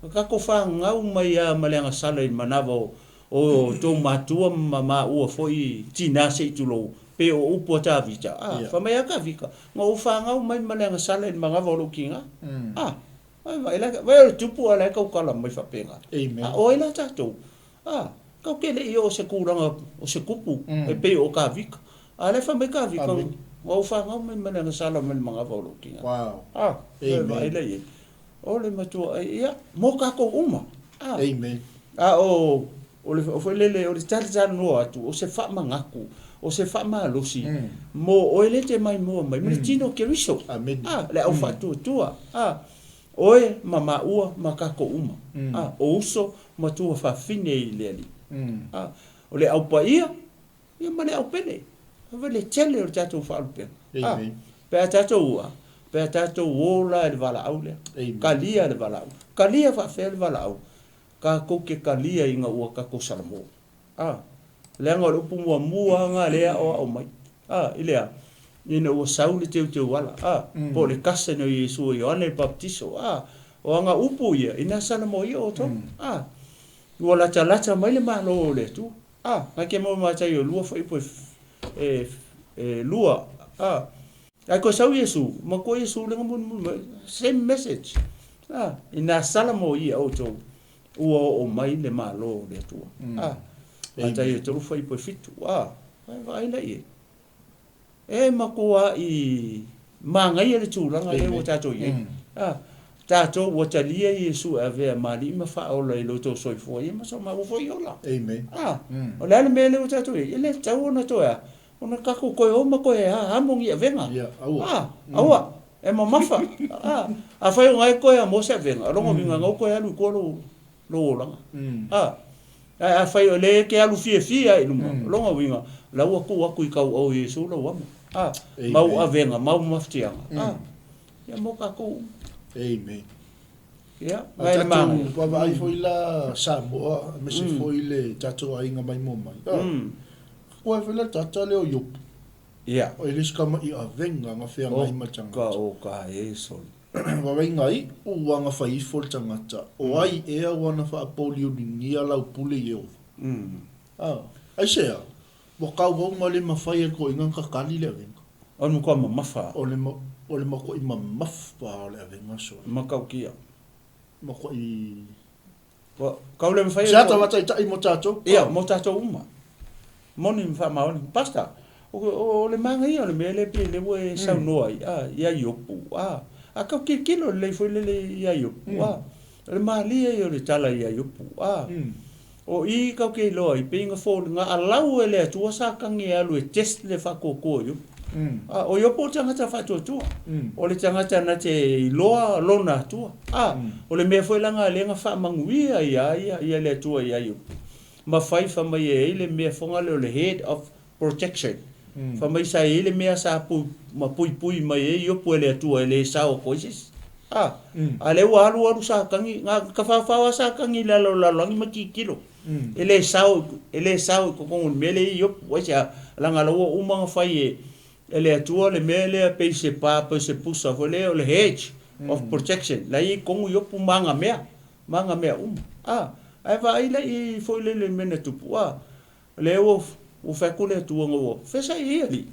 O tatou fanau mai lava ma le agasala i le manava o o tou matua ma maua foi tina se i tulou, pei o upu a Tavita, a, fai mai a Tavita, na ou fanau mai ma le agasala i le manava o lou tiga. A, vai la, vai o le tupu a o la e tautala mai faapena. A o ai la tatou? A, tatou te le i oo i se tulaga o se tupu e pei o Tavita. A o la e fai mai Tavita, na ou fanau mai ma le agasala mai le manava o lou tiga. A, vai la i ai. O le matua ai, ia, mo tatou uma. A, a o, o le foi lele, o le talatalanoa atu, o se faamanatu, o se faamalosi, mo oe le te maimoa mai, ma le tino o Keriso. A, le au faatuatua. A, oe ma maua ma tatou uma. A, o uso ma tuafafine i le Alii. A, o le au paia, ia ma le au pele. Ave le tele o le tatou faalupega. A, pe a tatou ua, pe a tatou o la i le valaau lea. Kalia le valaau. Kalia faafefea le valaau. Tatou te kalia ina ua tatou salamo. A, leaga o le upu muamua lava lena lea e aoao mai. A, i le a? Ina ua sau le teuteuala, a, po o le cousin o Iesu o Ioane le Papatiso, a, o ana upu ia, ina salamo ia outou. A, ua latalata mai le Malo o le Atua. A, na ke mau Mataio e lua fuaiupu e, e lua, a. Ae toe sau Iesu, matua Iesu le mulimuli mai, same message. A, ina salamo ia outou, ua oo mai le Malo o le Atua. A, Mataio e 3 fuaiupu e 7, a, vaai la i ai. E matuai manaia le tulaga lea ua tatou i ai. A, tatou ua talia Iesu e avea ma Alii ma Faaola i lo outou soifua ia ma so maua foi ola. A, o le a le mea lea ua tatou i ai? E le tatau ona toe a, ona tatou toe o ma toe amo ni avega. A, aua, e mamafa. A, afai o na e toe amo se avega, o lona uiga na ua toe alu i tua lou, lou olaga. A, ae afai o lea e te alu fiafia i luma, o lona uiga, o la ua tuu atu i tauau o Iesu lou amo. A, mau avega, mau mafatiaga. A, Ia mo kākou uma. Amen. Ia, A vai le tatou mānaia. vaavaai foi la Samoa aemaise foi le tatou aiga maimoa mai. A, koe foi la le tagata lea o Iopu. Ia. O e le se tama i avega na feagai ma le Ka tagata. o ka e soli. Vaavaaiga iu ua gafai ifo le tagata, o ai ea ua na faapouliuligia lau pule i Ieova? A, aisea? Ua kauauga le mafai e le toeaina ona kakali le avega. O le matua mamafa. O le, o le matuai mamafa o le avega sole. Matautia. Matuai. Ua kau le mafai e Se ata faataitai mo tatou. Ia, mo tatou uma. Moni ma faamaoni. Pastor, o, o, o le magaia o le mea lea pei lea ua e saunoa ai, a, ia Iopu, a, a kau tilotilo lelei foi lele ia Iopu, a, o le malie ia o le tala ia Iopu, a, o i kau ke iloa ai, pei na foliga alau e le Atua Satani e alu e test le faatuatua o Iopu. A, o Iopu o le tagata faatuatua, o le tagata na te iloa lona Atua. A, o le mea foi laga lea na faamanuia ia ia ia le Atua ia Iopu. Ma fai fa mai e ai le mea foga lea o le head of protection. Fa mai sa i ai le mea sa pui, ma puipui mai ai Iopu e le Atua e le sao atu ai se isi. A, a lea ua alu alu Satani, na tafaofao lava Satani i le ala o le lalolagi ma tilotilo. E le sao, e le sao i totonu o le mea lea e i ai Iopu. Aisea? Leaga la ua uma ona fai e, e le Atua le mea lea pei se pa, pei se pusa foi lea o le hedge of protection. La e i ai i totonu Iopu ma ana mea, ma ana mea uma. A, ae vaai la i ai foi lele i le mea na tupu. A, lea ua, ua fai atu le Atua ina ua fesa'i ai alii,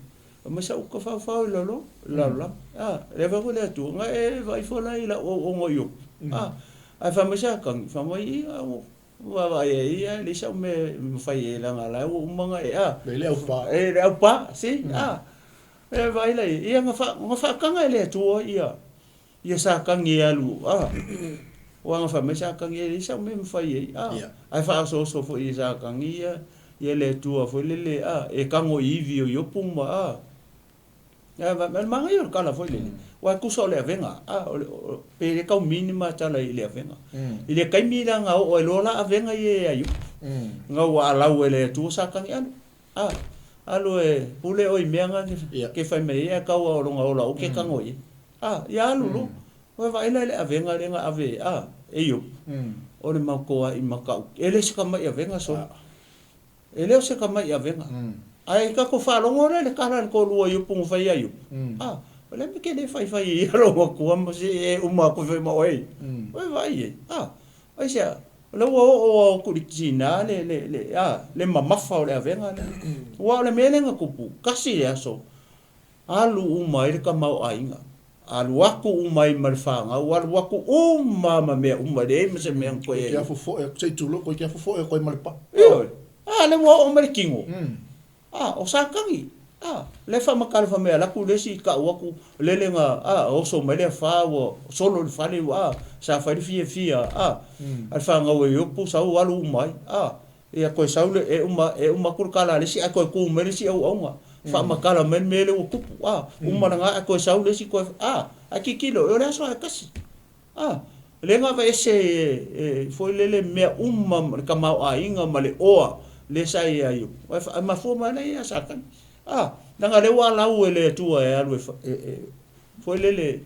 fai mai sa ou tafaofao i lalo, i le lalolagi. A, lea fai atu le Atua, na e vaai ifo la i lau auauna Iopu. A, ae fai mai Satani, fai mai, ia, ua vaavaai ai ia, e leai sau mea e mafai ai leaga o la ua uma ona e, a. E le aupa. E le aupa, see, a. E vaai la i ai, ia na faataga e le Atua ia, ia Satani e alu, a, aua na fai mai Satani, e leai sau mea e mafai ai, a, ae faaosooso foi e Satani ia, ia le Atua foi lele, a, e tago i ivi o Iopu ma, a, a, o le manaia o le tala foi lele, aua e tusa o le avega, a, o le, pe le tau mini ma tala i le avega. I le taimi la na oo ai loa la avega ia ia Iopu, na ua alau e le Atua Satani, alu, a, alu e pule oe i mea na ke fai mai ai, ae tau lava o lona ola aua ke tago i ai. A, ia alu loa. Ua vaai la i le avega lea na ave a, e Iopu, o le maotoa'i mata'u, e le o se tama'i avega sole. E le o se tama'i avega. Ae tatou faalogo lea i le tala a le toalua o Iopu na fai ia Iopu, a, o le a mea e te le faifai ai ia lou Atua ma se i e uma atu foi ma oe? Ua e vaai i ai, a, aisea? O lea ua oo atu i le tiga le, le, le, a, le mamafa o le avega lea. Aua o le mea lea na tupu, tasi le aso, Alu uma ai le tamaoaiga, alu atu uma ai ma le fanau, alu atu uma ma mea uma, e leai ma se mea na toe Koe kia fofoe atu, se i tulou, koe kia fofoe atu ai ma le paa. Ioe. A, lea ua oo mai le tino. A, o Satani. A, lea e faamatala fai mai, alu atu le isi tau atu, lele na, a, oso mai le afa ua solo i le fale, ua, a, sa fai le fiafia, a, a le fanau e Iopu, sau alu uma ai, a. Ia toe sau le, e uma, e uma atu le tala a le isi ae toe tu mai le isi auauna, faamatala mai le mea lea ua tupu, a, uma lena ae toe sau le isi toe, a, ae tilotilo, o le aso lava e tasi, a, lea na aveese e, foi lele mea uma le tamaoaiga ma le oa lea sa i ai, ae mafua mai lea ia Satani, a, leaga lea ua alau e le Atua e alu e, e, e foi lele,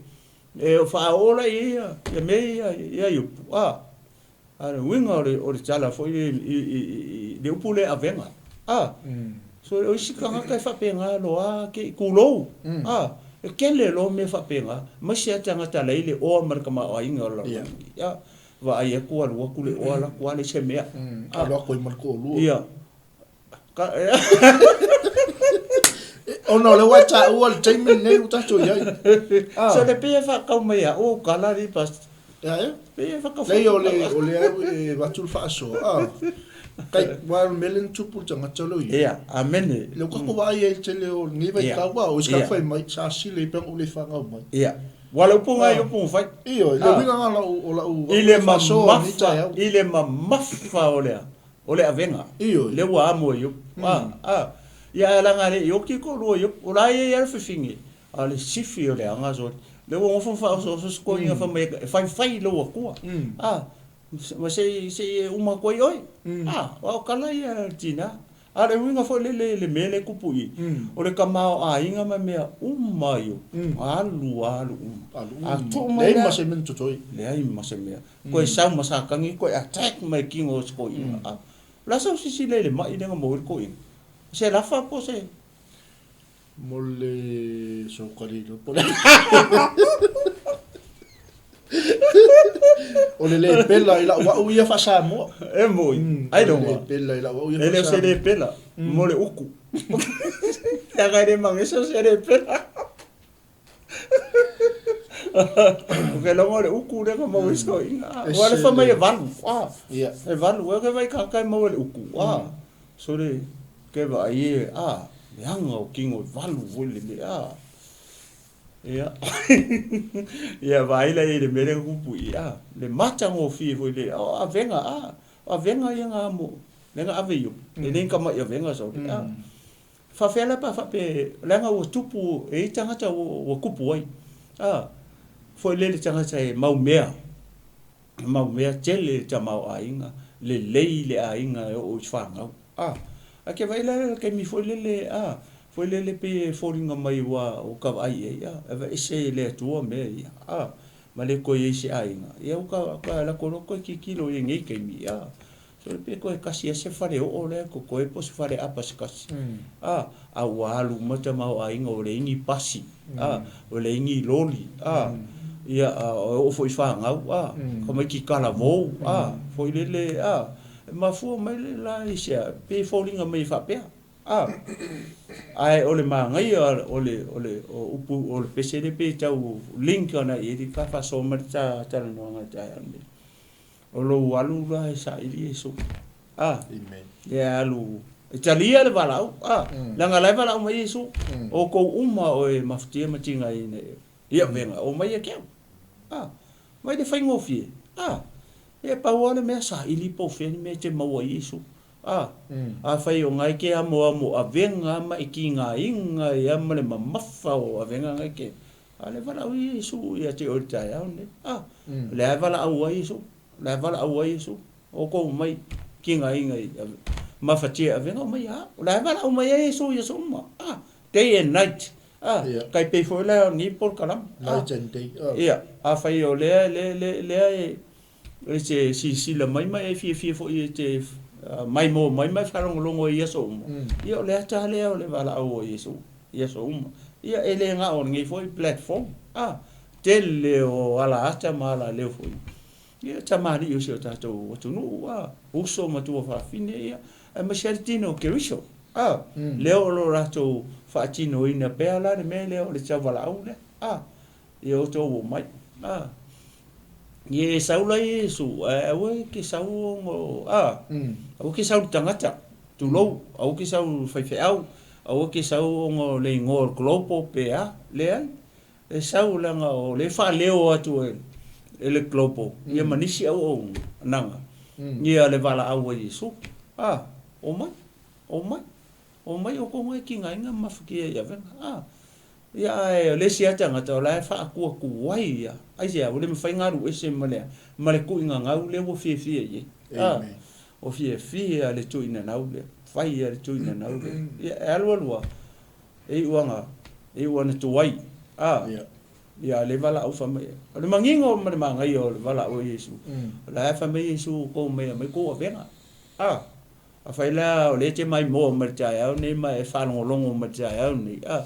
e faaoo la i ai ia mea ia ia Iopu, a. A o le uiga o le tala foi lea i le upu lea avega, a, so o isi tagata e faapena loa ke i tulou, a, e tele loa mea faapena, aemaise lava tagata la e i le oa ma le tamaoaiga o le lalolagi, a, vaai atu alu atu le oa alu atu lava leai se mea, a, alu atu ai ma le toalua. Ia. Ona o lea ua e taua le taimi lenei ua tatou i ai. So le pei e faatau mai ia au tala li pastor. Ia e? Pei e whakawhai. Lei o le o le au e avatu le faasoa. Ah. Kai wa o le mea lea na tupu i le tagata lea o ia. Ia, amene. Lea ua tatou vaai ai i le tele o lenei vaitau a o isi ka fai mai sa sili ai pe ana ou le fanau mai. Ia. Ua le upu ngai upu fai. Ioe, le uiga lena o lau faasoa i lenei taeao. I le mamafa o le O le avega. Ioe. Lea ua amo e Iopu. A, a. Ia ae leaga e le i oti toalua o Iopu. O la e i ai lava le fefine, a o le sifi o le aga sole. Lea ua nofo ma faaosooso se toeaina fai mai e faifai i lou Atua. A, ma se i, se i e uma atu ai oe. A, aua o tala ia a le tina. A o le uiga foi lele i le mea lea e tupu i i, o le tamaoaiga ma mea uma io, alu alu uma. A tuu mai la, leai ma se mea. Toe sau ma Satani toe attack mai i tino o si toeaina. A, o le a sau silasila i le mai lea na maua ai le toeaina? O se lafa po o se. Mo le sokalilo po le O le le pela i lau au ia faa-Samoa. E moi, ai loga. Le pela i lau au ia E le o se le pela, mo le uku. Leaga e le magesa o se le pela. O ke logo o le uku lea na maua i soiga. Ua le fa mai e valu. E valu, e ke vai tagata e maua i le uku. Sole, ke vaai e, a, leaga o tino e valu foi le mea. Ia, ia vaai la i le mea lea na tupu i i, a, le matagofie foi le, o avega, a, o avega ia na amo, lea na ave i o, e le ni tamai avega sole, a. Faafefea la pe a faapea, leaga ua tupu, e i ai tagata ua tupu ai, a, foi lele tagata e mau mea, mau mea tele le tamaoaiga, lelei le aiga e oo i fanau. A, ae ke vaai la i le taimi foi lele, a, foi lele pei e foliga mai ua ua vaai i ai, a, e aveese e le Atua mea ia, a, ma le toe i ai se aiga, ia ua ta, ta alu atu loa toe tilotilo i ai i nei taimi, a, sole pe toe tasi lava se faleoo lea e totoe po o se faleapa se tasi, a, a ua alu uma le tamaoaiga ua leai ni pasi, a, ua leai ni loli, a, ia, a, e oo foi i fanau, a, tamaiti talavou, a, foi lele, a, e mafua mai le la i se a, pei e foliga mai e faapea, a. Ae o le manaia o le, o le, o upu, o le pese lea pei e tau link ana i ai le ta faasoa ma le ta talanoaga i le taeao lenei. O lou alu la e saili Iesu. A. Amen. Ia alu e talia le valaau. A. Leaga la e valaau mai Iesu. O outou uma o e mafatia ma tigaina i avega, omai ia te au. A. Mai le faigofie. A. Ia pau lava le mea saili po o fea le mea e te maua ai Iesu. A. Afai o na e te amoamo avega ma e tigaina ia ma le mamafa o avega na e te A o lea e valaau ai Iesu ia te oe i le taeao lenei. A, o lea e valaau ai Iesu, o lea e valaau ai Iesu, o outou omai tigaina i mafatia i avega, omai ia au. O lea e valaau mai ai Iesu i aso uma. A, day and night. A, tai pei foi la o lenei polokalame. Night and day. Ia, afai o lea, lea, lea, lea e, e te silasila mai ma e fiafia foi e te maimoa mai ma e faalogologo ai i aso uma, ia o le ata lea o le valaau a Iesu i aso uma. Ia e le na o lenei foi platform, a, tele o ala ata ma ala leo foi. Ia tamalii o si o tatou atunuu, a, uso ma tuafafine, ia, aemaise lava le tino o Keriso, a, lea o lo latou faatinoina pea la le mea lea o le tauvalaau lea, a, Ia outou omai. A. Ia e sau la Iesu, ae aua e te sau ona, a, aua e te sau i le tagata, tulou, aua e te sau i le faifeau, aua e te sau ona o le igoa o le global pe a, leai. E sau leaga o lea e faaleo atu e le global, ia ma nisi auaunaga, ia le valaau a Iesu. A, omai, omai, omai outou na e tigaina ma mafatia i avega. A. Ia, ae o le isi lava tagata o la e faatuatuai ia. Aisea? Ua le mafai ona alu ese ma le, ma le tuuinanau lea ua fiafia i ai. A, ua fiafia le tuuinanau lea, fai lava le tuuinanau lea. Ia, e alu alu lava, e iu ana, e iu ana tuai. A, ia, a o lea e valaau fai mai, o le manino ma le manaia o le valaau a Iesu, o la e fai mai Iesu, tou omai e aumai tou avega. A. Afai la o lea e te maimoa mai le taeao nei ma e faalogologo mai le taeao nei, a,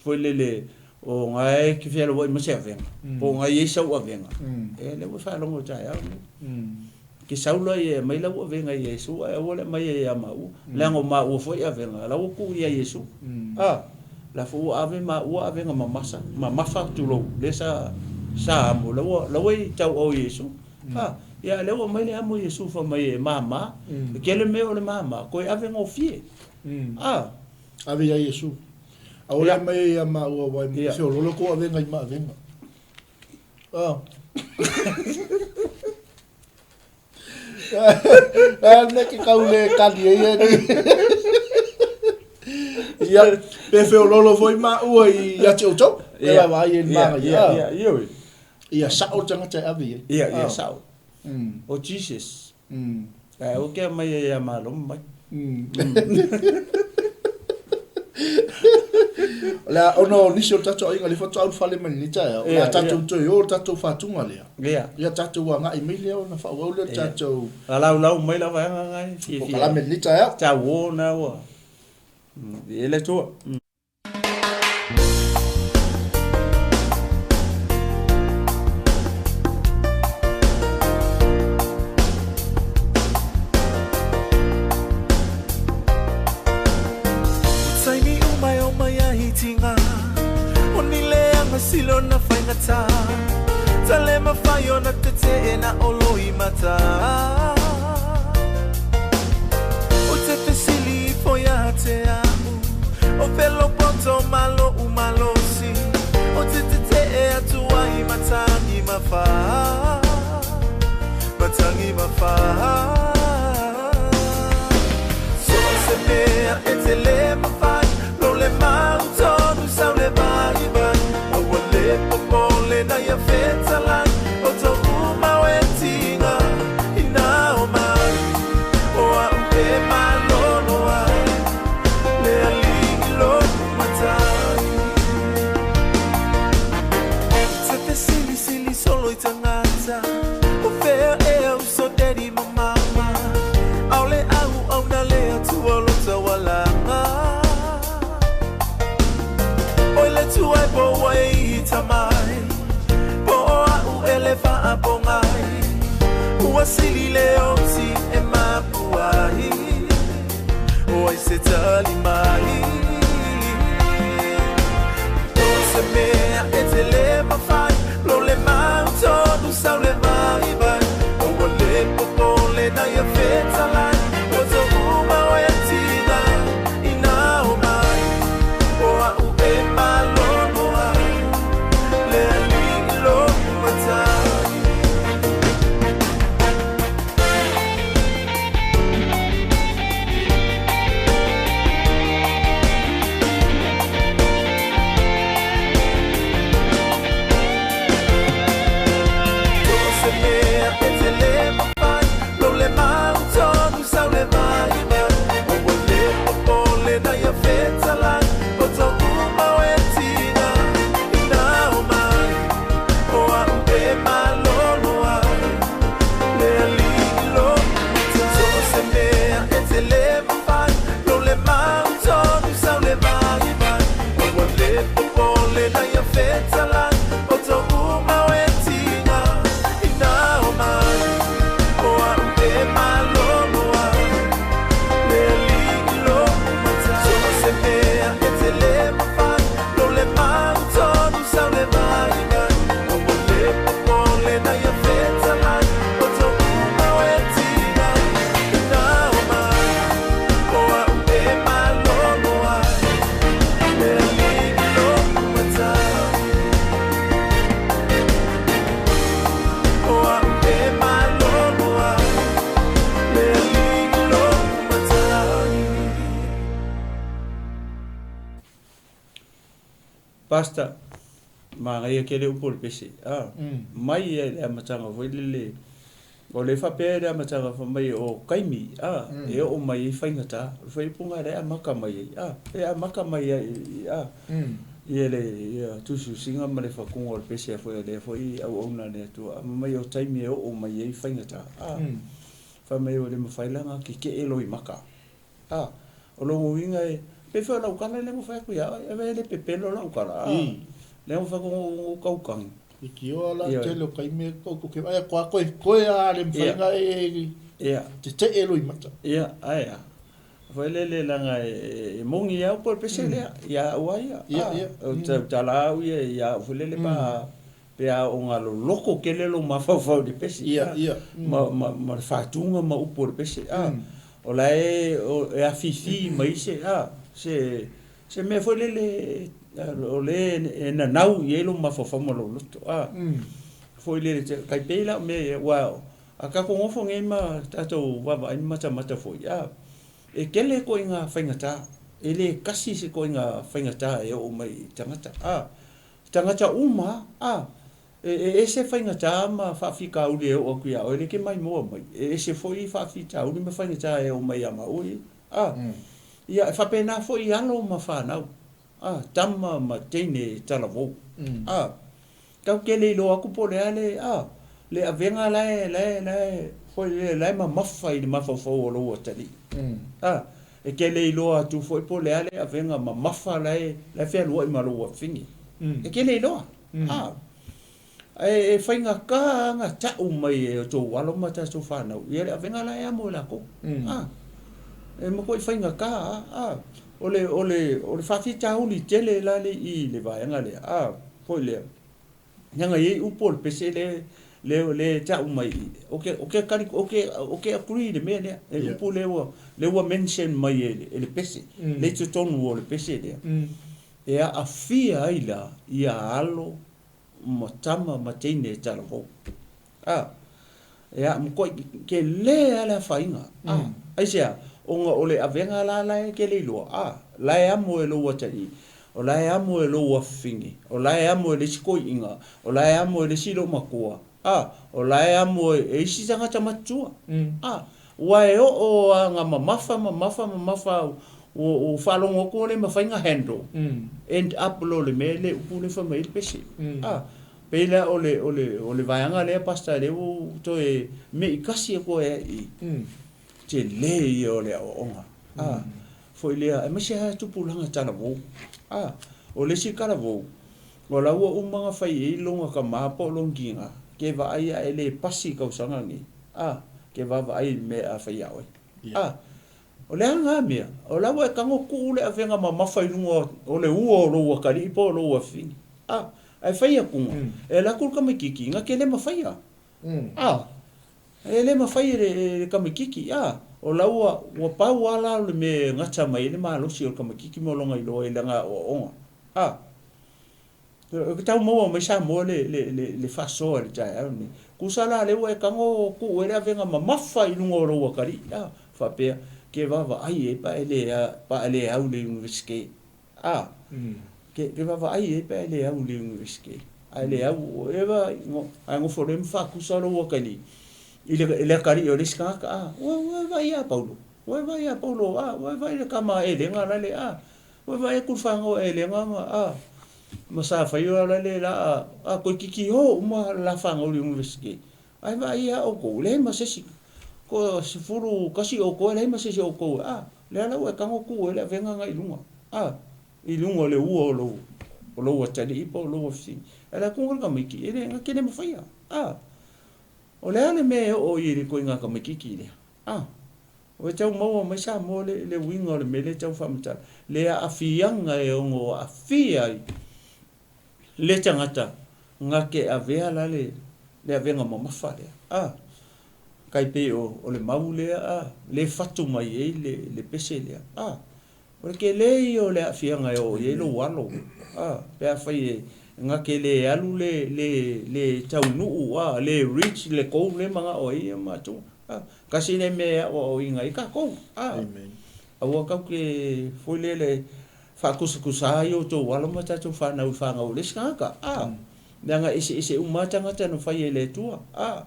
foi lele, o na e te fealuai ma se avega, po o na e i ai sau avega, e lea ua e faalogo i le taeao nei. Ke sau la ia e aumai lau avega ia Iesu, ae aua le aumaia ia maua, leaga o maua foi avega, la ua tuu ia Iesu. A, la foi ua ave maua avega mamasa, mamafa, tulou, lea sa, sa amo, la ua, la ua i tauau Iesu. A, ia, lea ua aumai le amo Iesu fai mai e mama, e tele mea o le mama, toe ave gofie. A. Ave ia Iesu. Aua le aumaia ia maua aua e feoloolo tou avega i ma avega. A. A le mea ke kau le kali ai e ni. Ia, pe feoloolo foi maua ia te outou. E lava ai e ni maga ia. Ia, ia, ia. Ia sao le tagata e ave i ai. Ia, ia sao. O Jesus. Ae aua ke aumai ai ia malo mai. O le a, ona o nisi o tatou aiga lea faatoa ulufale mai lenei taeao, o le a tatou toe o i le tatou faatuga lea. Ia. Ia tatou agai mai lea ona faaauau lea o le tatou. A laulau mai la vaega na e fiafia. Polokalame i lenei taeao. Tauo na ua. E le Atua. Taimi uma e o mai ai tinga O ni leanga silo na faigata Tale mawhai ona te te e na olo i mata O te fesili ifo ia te au O pelo poto malo umalosi O te te te e atu ai matangi mawha Matangi mawha So se mea e te le mawhai Lo le mau tonu sau le vai vai O ua le popole na ia whetalai O tō umau e tinga Ina o mai O au e malolo ai Le alii loku matai Te te sili sili solo i tangata O fea ea uso daddy ma mama Aole au au na le atua lo taualaga Oi le tuai po ua e i tamai Po o au e le faapogai Ua sili le oti e mapuai O ai se tali mai O se mea e te le mawhai Lo le mau tonu sau le vai vai O ua le popole na ia whetalai O tō umau e tinga Ina o mai O au e malolo ai Le alii loku matai. O se mea e te le mawhai Lo le mau tonu sau le vai vai O ua le popole na ia whetalai O tō umau e tinga Ina o mai O au e malolo ai Le alii loku matai So se mea e te le mawhai Lo le mau tonu sau le vai vai O ua le popole na ia whetalai O tō umau e tinga Ina o mai O au e malolo ai Le alii loku matai So se mea e te le mawhai Lo le mau tonu sau le vai vai O ua le popole na ia whetalai O tō umau e tinga Ina o mai O au e malolo ai Le alii loku matai O au e malolo ai Le alii loku matai. Pastor, manaia tele upu o le pese, a, mai ia i le amataga foi lele, o le faapea i le amataga fai mai o taimi, a, e oo mai ai faigata, o le faaiupuga lea e amata mai ai, a, e amata mai ai, a, ia le ia tusitusiga ma le fatuga o le pese foi a lea foi auauna a le Atua, a mai o taimi e oo mai ai faigata, a, fai mai ua le mafai la ona tetee loimaka. A, o lona uiga e, pei foi o lau tala lea na fai atu ia oe, e le pepelo lau tala, a, lea na fai atu na ou tautagi. Leitioa la tele o taimi e kou ke vaai atu a koe koe a le mafai ona e tetee loimata. Ia, ae a. Foi lele leaga e moni lava upu o le pese lea ia au lava ia. A, o le tala au ia ia au foi lele pe a pe a oo ina loloto tele lou mafaufau i le pese, ma le faatuga ma upu o le pese, a. O la e e afifi mai se a se se mea foi lele o le e nanau i ai lou mafaufau ma lou loto a. Foi lele tai pei la o mea ia aua a tatou nofo nei ma tatou vaavaai ma matamata foi a, e tele ituaiga faigata, e le tasi se ituaiga faigata e oo mai i tagata a. Tagata uma a, e ese faigata ma faafitauli e oo atu ia oe lea e te maimoa mai, e ese foi faafitauli ma faigata e oo mai ia maua ia. A, ia, e faapena foi i alo ma fanau, a, tama ma teine e talavou. A, tatou te le iloa atu po o le a le, a, le avega la e, la e, la e, foi lele, la e mamafa i le mafaufau o lou atalii. A, e te le iloa atu foi po o le a le avega mamafa la e, la e fealuai ma lou afafine. E te le iloa. A, ae e faigata lava ona tau mai e outou alo ma tatou fanau ia le avega la e amo e latou. A, e matuai faigata lava. A, o le, o le, o le faafitauli tele la le i i le vaega lea, a, foi lea, leaga e i ai upu o le pese le, le, le tau mai i, ou te, ou te tali, ou te, ou te agree i le mea lea, le upu lea ua, lea ua mention mai e le, e le pese, lea i totonu o le pese lea, e aafia ai la ia alo ma tama ma teine e talavou. A, e a, matuai tele lava le afaina. A, aisea? Ona o le avega la la e te le iloa, a, la e amo e lou atalii, o la e amo e lou afafine, o la e amo e le isi toeaina, o la e amo e le isi loomatua, a, o la e amo e isi tagata matutua. A, ua e oo lava na mamafa, mamafa, mamafa, ua faalogo atu ua le mafai ona handle, end up loa i le mea le upu lea fai mai ai le pese. A, pei la o le, o le, o le vaega lea Pastor lea ua ou toe me'i tasi atu ai i i, tele ia o le aoaoga. A, foi lea, aemaise lava tupulaga talavou. A, o le isi talavou, o la ua uma ona fai i ai lona tama po o lona tina, ke vaai a e le pasi i tausaga nei, a, ke vaavaai i le mea a fai ia oe. A, o le a lena mea? O la ua e tago tuu le avega mamafa i luga o le ua o lou atalii po o lou afafine. A, ae fai atuga, e alu atu le tamaititi, na te le mafaia. A, e le mafai e le tamaititi. A, o la ua, ua pau lava la o le mea e gata mai ai le malosi o le tamaititi ma lona iloa i lana aoaoga. A, E tau maua mai Samoa le, le, le, le faasoa i le taeao lenei. Tusa la lea ua e tago tuu ai le avega mamafa i luga o lou atalii, a, faapea, ke vaavaai ai pe a e le, pe a e le au i le Iunivesite. A, ke, ke vaavaai ai pe a e le au i le Iunivesite. A e le au, e va, ae nofo loa ma faatusa lou atalii i le, i le atalii o le isi tagata, a, ua, ua e vaai ia Paulo, ua e vaai ia Paulo, a, ua e vaai i le tama elega lale, a, Ua vaai atu le fanau a Elega ma a ma sa faia la le la a a toeitiiti o uma le la fanau i le University. Ae vaai ia outou, leai ma se isi ko 11 outou e leai ma se isi o outou a lea la ua e tago tuu ai le avega na i luga a i luga o le ua o lou o lou atalii po o lou afafine. Ae le atuga le tamaiti e le na te le mafaia a. O le a le mea e oo i le ituaiga tamaititi lea a. Ua tau maua mai Samoa le le uiga o le mea lea e tau faamatala, le aafiaga e ono aafia ai le tagata na te avea la le le avega mamafa lea. A, tai pei o o le mau lea a, le fatu mai ai le le pese lea. A, o le tele ia o le aafiaga e oo i ai lou alo, a, pe afai e na te le alu le le le taunuu a, le reach le goal lea e manao ai ia matou. A, tasi lea mea e aoaoina ai tatou. A, aua tatou te foi lele faakusakusa ai outou alo ma tatou fanau i fanau a le isi tagata. A, leaga eseese uma lava tagata na fai e le Atua. A,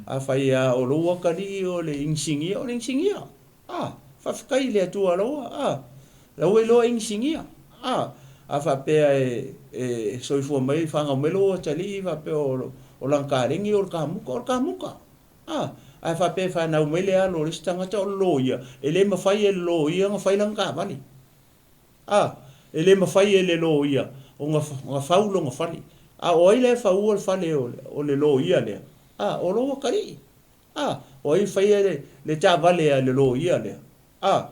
afai lava o lou atalii o le inisinia, o le inisinia. A, faafetai i le Atua laua. A, la ua iloa inisinia. A, a faapea e, e soifua mai, fanau mai lou atalii faapea o, o lana kalegi o le kamuta, o le kamuta. A, ae faapea e fanau mai le alo o le isi tagata o le loia, e le mafai e le loia ona fai lana taavale. A, e le mafai e le loia ona, ona fau lona fale. A o ai la e faua le fale o le, o le loia lea? A, o lou atalii. A, o ai e faia le, le taavale a le loia lea? A,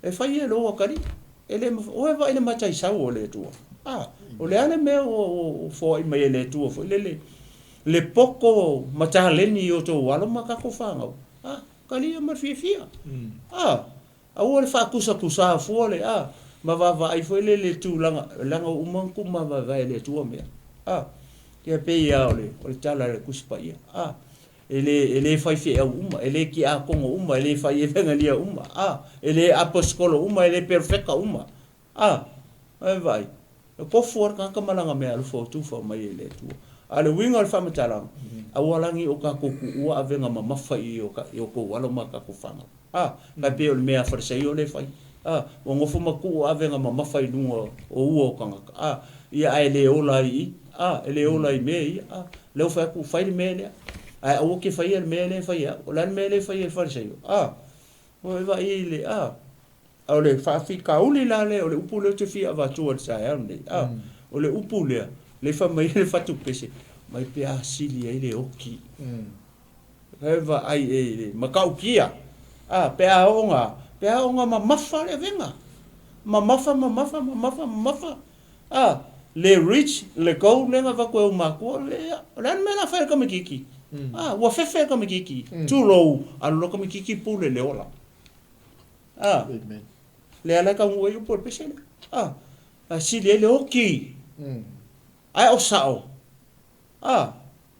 e fai e lou atalii. E le mafai, ua e vaai i le mataisau o le Atua. A, o le a le mea ua, ua foai mai e le Atua foi lele, le poto ma taleni i outou alo ma tatou fanau? A, talia ma le fiafia. A, aua le faakusakusa fua le, a, ma vaavaai foi lele i le tulaga, leaga ua uma ona tuumavaevae e le Atua mea. A, ia pei lava o le, o le tala a le Tusi Paia. A, E le, e le faifeau uma, e le tiakono uma, e le fai evegalia uma, a, e le aposetolo uma, e le perofeta uma, a, e vaai, e tofu lava le tagata ma lana meaalofa ua tufa mai e le Atua. A o le uiga o le faamatalaga, aua la ne i o tatou tuua avega mamafa i o, i o tou alo ma tatou fanau. A, tai pei o le mea a Farisaio lea e fai. A, ua nofo ma tuu avega mamafa i luga o ua o tagata, a, ia ae le ola ai i i, a, e le ola i mea ia, a, lea ua fai atu, fai le mea lea, ae aua te faia le mea lea e fai e au. O le a le mea lea e fai e le Farisaio? A, ua e vaai i le, a, o le faafitauli la lea, o le upu lea ou te fia avatua i le taeao lenei, a, o le upu lea, lea e fai mai ai le fatupese, mai pe a sili ai le oki. E vaai e i le matautia, a, pe a oo na, pe a oo na mamafa le avega. Mamafa, mamafa, mamafa, mamafa, a, le reach le goal lea na avatu e ou matua, ia, o le a le mea o le a fai e le tamaitiiti? A, ua fefe le tamaitiiti, tulou, alu loa le tamaitiiti pule le ola. A, Amen. lea la e taunuu ai upu o le pese lea. A, a sili ai le oti. Ae o sao, a,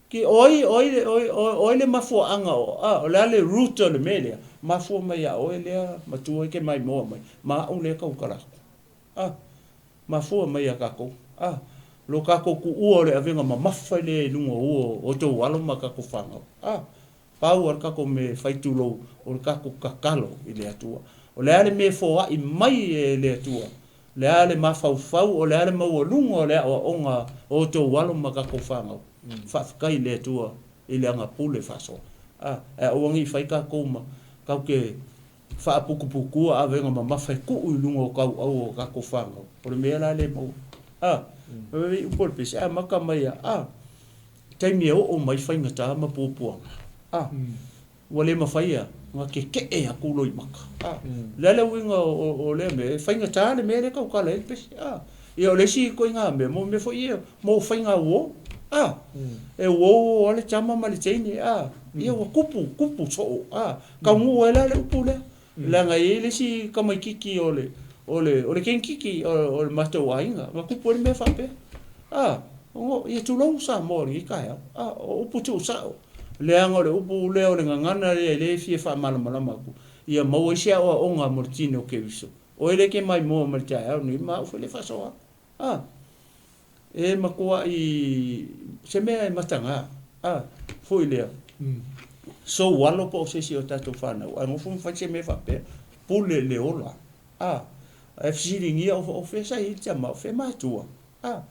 Ki, o ai, o ai, o ai, o ai le mafuaaga o, a, o le a le root o le mea lea? Mafua mai ia oe lea matua e ke maimoa mai, ma a'u lea e tautala atu. A, mafua mai ia tatou. A, lo tatou tuua o le avega mamafa lea i luga o ua o outou alo ma tatou fanau. A, pau a le tatou mea e fai tulou, o le tatou tatalo i le Atua. O le a le mea e foai mai e le Atua? O le a le mafaufau, o le a le maualuga o le aoaoga o outou alo ma tatou fanau? Faafetai i le Atua i le agapule faasoa. A, ae aua ne i fai tatou ma tatou te faaputuputua avega mamafa e tuu i luga o tauau o tatou fanau. O le mea la lea e maua. A, e i upu o le pese, e amata mai ia, a, taimi e oo mai faigata ma puapuaga. A. Ua le mafai ona keke'e atu loimata. A, o le a le uiga o lea mea? E faigata le mea lea e tautala ai le pese. A, ia o le isi ituaiga mea, mo mea foi ia, mo faiga uo. A, e uo uo lava le tama ma le teine. A, ia ua tupu, tupu soo. A, taunuu ai la le upu lea. Leaga e i ai le isi tamaitiiti o le, o le, o le kenikiki o le matou aiga, na tupu ai le mea faapea. A, ia tulou Samoa i lenei taeao. A, o upu tuusao. Leaga o le upu lea o le gagana lea e le fia faamalamalama atu, ia maua ai se aoaoga mo le tino o Keriso. Oe lea e te maimoa mai le taeao lenei, ma au foi lea e faasoa atu. A, e matuai se mea e mataga, a, foi lea, sou alo po o se isi o tatou fanau, ae nofo ma fai se mea faapea, pule le ola. A, ae fesiligia o fea sa i ai le tama, o fea matua? A,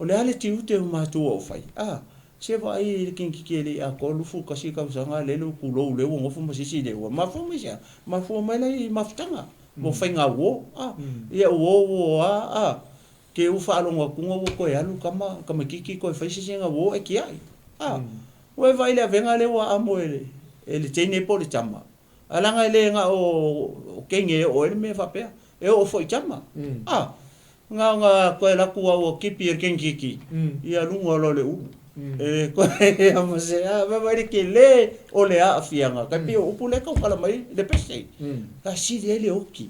O le a le tiute o matua o fai? A, se vaai i le kinititi e le i atoa 21 tausaga lele ua tulou lea ua nofo ma se isi lea ua mafua mai se a? Mafua mai la i mafutaga mo faiga uo, a, ia uo uo a, a, te ua faalogo atu ua toe alu tama tamaititi toe fai se isi uo ae tiai, a, ua e vaai i le avega lea ua amo e le teine po o le tama, Ae leaga e le na o teine e oo ai le mea faapea, e oo foi i tama. A, na ona toe alu atu lava ua tipi e le teine ia luga loa o le ulu. E le toe a ma se, a, vaai le tele o le aafiaga, tai pei o upu lea e tautala mai le pese, a sili ai le oti.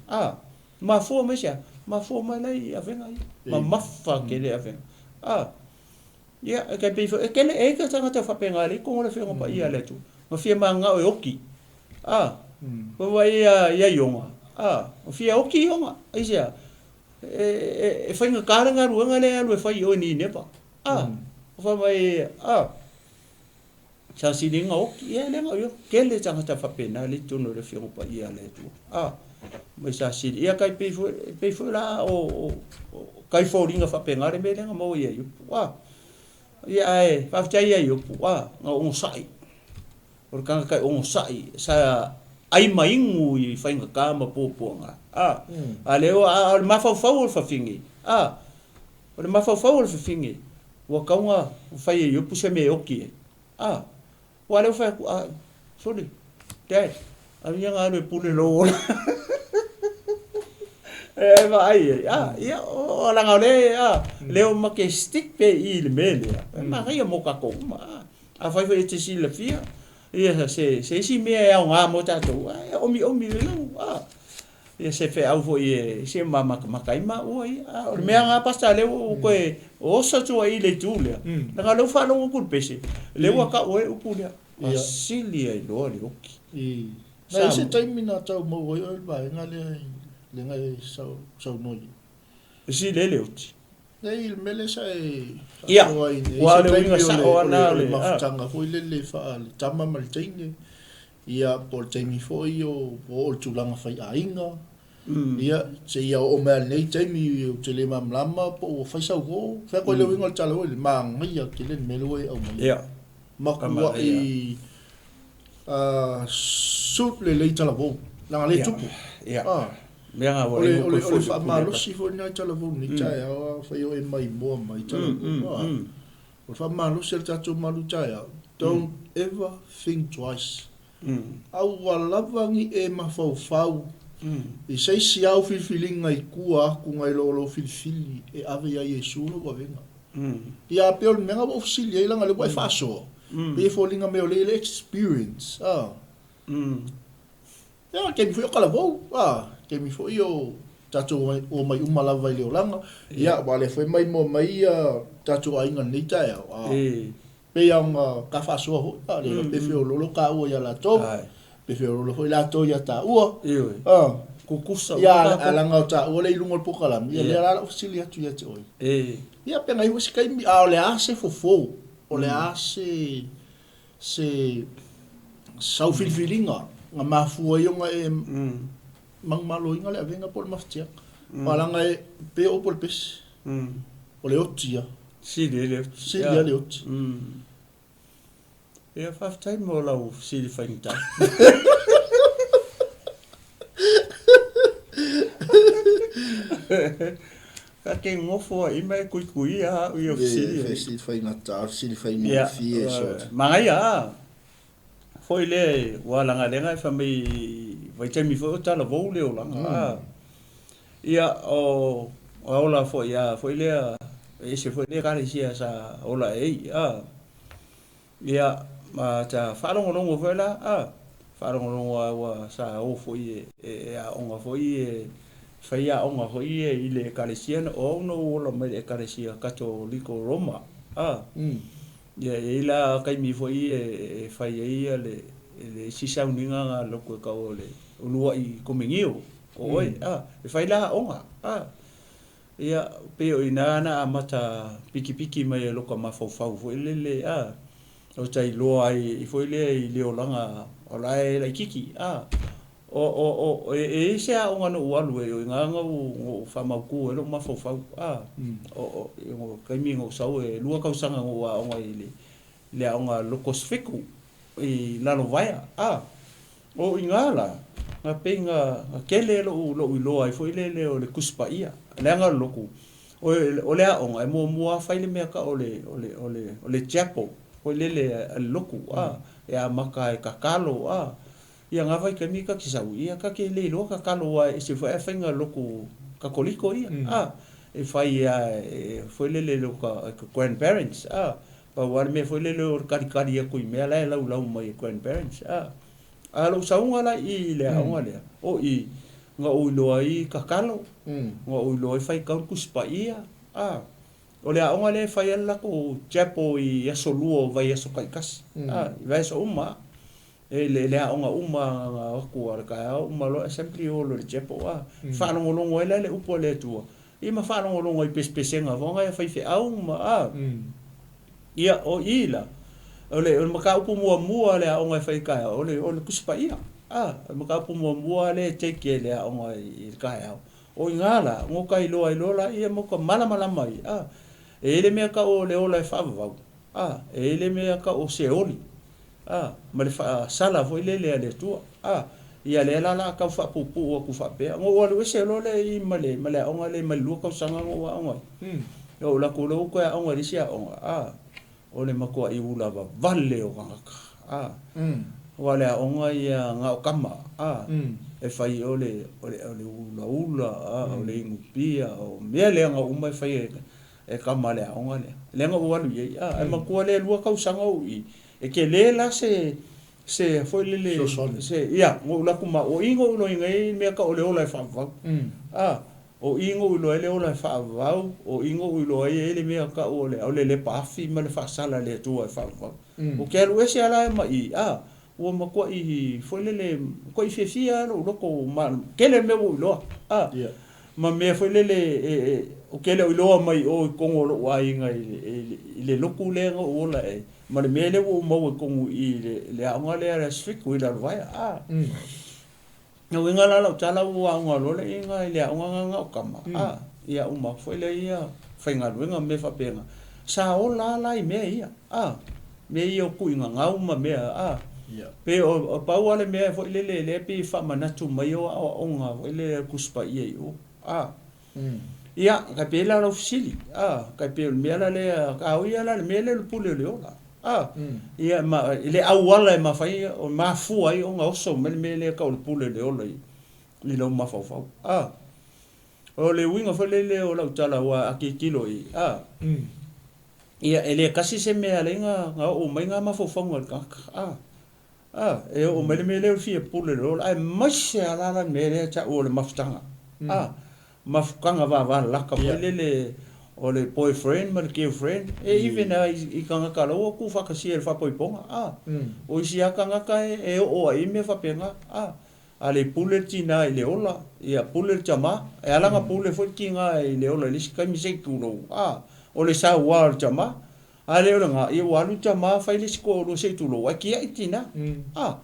A, mafua mai se a? Mafua mai la i avega ia, mamafa tele avega. A. Ia, e tai pei foi, e tele, e i ai tagata faapena e leai tonu o le Afioga Paia a le Atua, na fia mananao e oti, a, ua vaai ia Iona, a, na fia oti Iona, aisea? E, e, e faigata le galuega lea e alu e fai i o i Nineva, a, fai mai, a, Sa sili ona oti, ia e le na o Iona, tele tagata faapena lea i totonu o le Afioga Paia a le Atua, a, mai sa sili, ia tai pei foi, pei foi la o, o, o kai foliga faapena le mea lea na maua ia Iopu, a, ia ae faafetai ia Iopu, a, na onosai, o le tagata e onosai, sa ai ma inu i faigata ma puapuaga, a, a lea ua, a o le mafaufau o le fafine, a, O le mafaufau o le fafine, ua tatau ona fai e Iopu se mea e oti ai. A, aua o lea ua fai atu, a, sole, Dad, alu ia na alu e pule lou ola. E vaai ai, a, ia, o, leaga o lea, a, lea ua mate stick pea i i le mea lea, e manaia mo tatou uma. A, afai foi e te silafia, ia se, se isi mea e aoga mo tatou, a, e omiomi lelau, a. Ia se feau foi e se mamatamata ai maua ia. A o le mea lena Pastor lea ua ou toe oso atu ai i le itu lea, leaga o lea ua faalogo atu i le pese, lea ua tau ai le upu lea, ua sili ai loa le oki. Na i ai se taimi na tau maua ai oe i le vaega lea i le e saunoa i ai? E sili ai le oti. Nei, i le mea lea sa e faasoa ai, nei se taimi o le mafutaga foi lele faa-le tama ma le teine. Ia, po o le taimi foi o ua oo i le tulaga faiaiga, ia, seia oo mai lava i lenei taimi ou te le malamalama po ua fai sau uo. Fai atu ai le uiga o le tala foi lele, manaia tele le mea lea ua e aumaia. Matuai suit lelei talavou, leaga lea e tupu. O le faamalosi foi lena i talavou i lenei taeao, afai o e maimoa mai talavou. O le faamalosi a le tatou malu taeao, don't ever think twice. Aua lava ni e mafaufau i se isi au filifiliga i tua atu nai lo lou filifili e ave ia Iesu lou avega. Ia pei o le mea na ua ou fesili ai leaga lea ua e faasoa, pei e foliga mai o lea e i ai le experience a. Ia, o le taimi foi o talavou, a, taimi foi o tatou omai uma lava i le olaga. Ia, aua o lea foi e maimoa mai ia tatou aiga i lenei taeao, a, pei lava ona ta faasoa foi, a, le iloa pe feoloolo taua ia latou, pe feoloolo foi latou ia taua, a, Tutusa ia, ae leaga o taua lea i luga o le polokalame, ia lea la o le a ou fesili atu ia te oe. Ia, pe na i ai foi se taimi, a o le a se fofo, o le a se se sau filifiliga na mafua ai ona e manumaloina le avega po o le mafatiaga. Aua leaga e pei o upu a le pese, o le oti ia. Sili ai le oti. Sili lava le oti. Ia, faafetai mo lau fesili faigata. Ka te nofo ai ma e kuikuia au i o fesili. Fesili faigata, fesili faigofie sort. Manaia a. Foi lea ua lagalega e fai mai vaitaimi foi o talavou le olaga a. Ia o ola foi a foi lea e ese foi le ekalesia sa ola ai a. Ia ma ta faalogologo foi la a. Faalogologo a ua sa o foi e aoga foi e fai aoga foi e i le ekalesia na o au na ou ola mai le ekalesia Katoliko Roma a. Ia e i ai la taimi foi e fai ai ia le isi sauniga na lotu e tau o le uluai komenio o oe a. E fai la aoga a. Ia pei o i ina na amata pikipiki mai ai lota mafaufau foi lele a. O ta iloa ai foi lea i le olaga o la e laitiiti a. O e i ai se aoga na ou alu ai o i ina na ou faamautu ai lou mafaufau a. O taimi na ou sau e 2 tausaga na ou aoga i le aoga Locos Fiku i Lalovaea a. O i ina la, na pei na tele lou iloa ai foi lele o le Tusi Paia. Leaga o le lotu, o le aoga e muamua lava fai le mea tau o le chapel foi lele a le lotu a. E amata e tatalo a. Ia na vaitaimi ta te sau, ia ta te le iloa tatalo aua e ese foi ae faiga lotu Katoliko ia a. E fai a foi lele i lota grandparents a. Pau lava le mea foi lele o le kalikali atu i mea la e laulau mai e grandparents a. A o lou sauga la i i le aoga lea, o i na ou iloa ai tatalo, na ou iloa ai faitau le Tusi Paia a. O le aoga lea e fai ai le latou chapel i aso lua o vaiaso taitasi a, i vaiaso uma a. E le aoga uma na o atu a le taeao uma loa assembly o loa i le chapel a. Faalogologo ai la le upu a le Atua, ia ma faalogologo ai i pesepesega foi na e faifeau ma a. Ia, o i la, o le mataupu muamua a le aoga e fai i le taeao, o le Tusi Paia. A, o le mataupu muamua lea e take e le aoga i le taeao. O i ina la, ua ta iloa ai loa laia ma ta malamalama ai, a, e i ai le mea tau o le ola e faavavau, a, e i ai le mea tau o seoli, a, ma le faasala foi lele a le Atua, a. Ia lea la o le a tau faapuupuu atu faapea. Ona ou alu ese loa lea i i ma le aoga lea mai le 2 tausaga na ou aoga ai. Ona ou alu atu loa ou toe aoga i le isi aoga, a, o le matuai ula vavale o tagata, a. Aua o le aoga ia na o tama, a, e fai o le ulaula, a, o le inupia, o mea leaga uma e fai e tama a le aoga lea. Lea na ou alu i ai, a, ae matua lea 2 tausaga ou i i, e tele la se se foi lele Fesoasoani. se ia na ou alu atu ma o i na ou iloaina ai mea tau o le ola e faavavau. A, o i na ou iloa ai le ola e faavavau, o i na ou iloa ai e i ai le mea tau o le o le lepa afi ma le faasala i le Atua e faavavau. Ou te alu ese lava la ma i, a, ua matuai foi lele, matuai fiafia lava lou loto ma tele mea ua ou iloa, a, ma mea foi lele e Ou te le o iloa mai i o i totonu o lou aiga i le lotu lea na ou ola ai, ma le mea lea ua ou maua i totonu i i le aoga lea a le Aso Fitu i Lalovaea. A. O lona uiga la lau tala ua aoga loa le aiga i le aoga lena na o tama, a, ia uma atu foi lea faigaluega ma mea faapena. Sa ola lava la i mea ia, a, mea ia o tuigagau ma mea, a. Pei o pau lava le mea foi lele lea pei e faamanatu mai o aoaoga foi lele a le Tusi Paia i o, a. Ia, tai pei la o lau fesili, a, tai pei o le mea la lea, a o ia la le mea lea o le pule o le ola, a, ia ma, i le auala e mafai, o mafua ai ona oso mai le mea lea e tau o le pule o le ola i, i lou mafaufau, a. O le uiga foi lele o lau tala aua a tilotilo i, a, ia e le tasi se mea e ala ai ona oo mai na mafaufauga i le tagata, a. A, e oo mai le mea lea o le fia pule i le ola, aemaise lava la le mea lea e tau o le mafutaga. A, mafutaga vavalalata foi lele o le boyfriend ma le girlfriend, e even lava i tagata la ua tuufaatasia i le faapaipoga. A, o isi lava tagata e oo lava i ai mea faapena. A, a le pule le tina i le ola, ia pule le tama, e ala ona pule foi le tina i le ola i le isi taimi se i tulou. A, o le saua o le tama. A le o lena, ia ua alu tama fai le isi toalua se i tulou, ae tiai tina. A,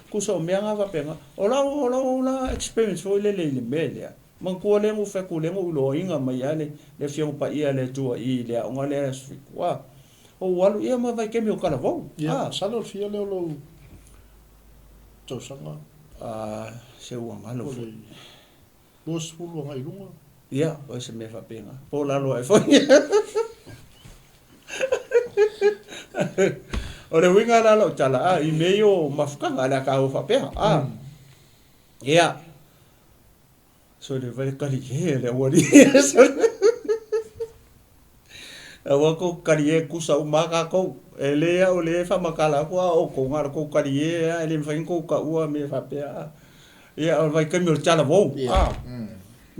tusa o mea na faapena. O lau, o lau la experience foi lele i le mea lea, manatua lea na ou fai atu lea na ou iloaina mai lava le, le Afioga Paia a le Atua i i le aoga lea i Aso Fitu, a, ou alu ia ma vaitaimi o talavou. Ia, masalo o le fia lea o lou tausaga. A, se ua galo foi. 20 agai i luga. Ia, o se mea faapena. Po o lalo ae foi. O le uiga la o lau tala, a, i mea ia o mafutaga a le akaua faapea, a. Ia, sole vai le kaliē a le aualii. Aua kou kaliē kusa uma lava tatou. E le au lea e faamatala atu, a o outou na o le tou kaliē lava e le mafai ona tou taua mea faapea. A. Ia, o le vaitaimi o le talavou, a.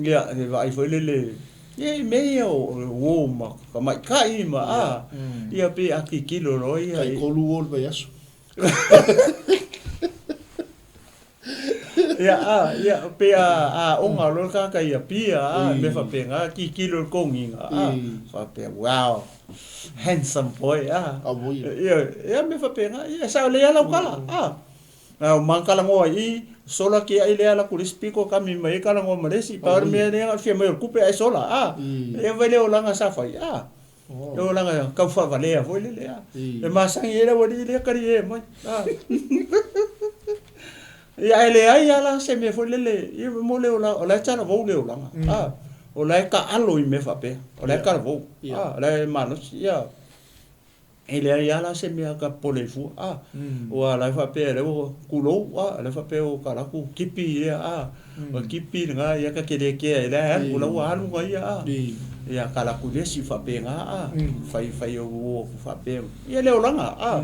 Ia, e vaai foi lele, ia i mea ia o uo ma tamaitai ma, a. Ia pei a tilotilo loa ia. Tai tolu uo i le vaiaso. Ia, a, ia, pei a aoga loa le tagata i Apia, a, mea faapena, tilotilo i le toniga, a, faapea, wow, handsome boy, a. Ia, ia mea faapena, ia, e sao lelei lava lau tala, a. A o ma talanoa i i, sola tiai lea alu atu i le isi pito kami mai ai talanoa ma le isi, pau le mea lea na o le fia mai o le tupe ae sola, a. Ia vaai le olaga sa fai, a. Le olaga tau faavalea foi lele, a. E masani ai le aualii lea talie mai, a. Ia ae leai lava la se mea foi lele, ia mo le olaga, o la e talavou le olaga, a. O la e taalo i mea faapea, o la e talavou, a, o la e malosi, ia. E leai lava la se mea ka popole ai fua, a. Aua o la e faapea o lea ua tulou, a, o lea e faapea ua talaatu tipi ia, a. O le tipi lena, ia ta te le kea ai, o la e alu, o la ua alu na ia, a. Ia talaatu i le isi faapena, a. Fai fai ou uo atu faapea, ia le olaga, a.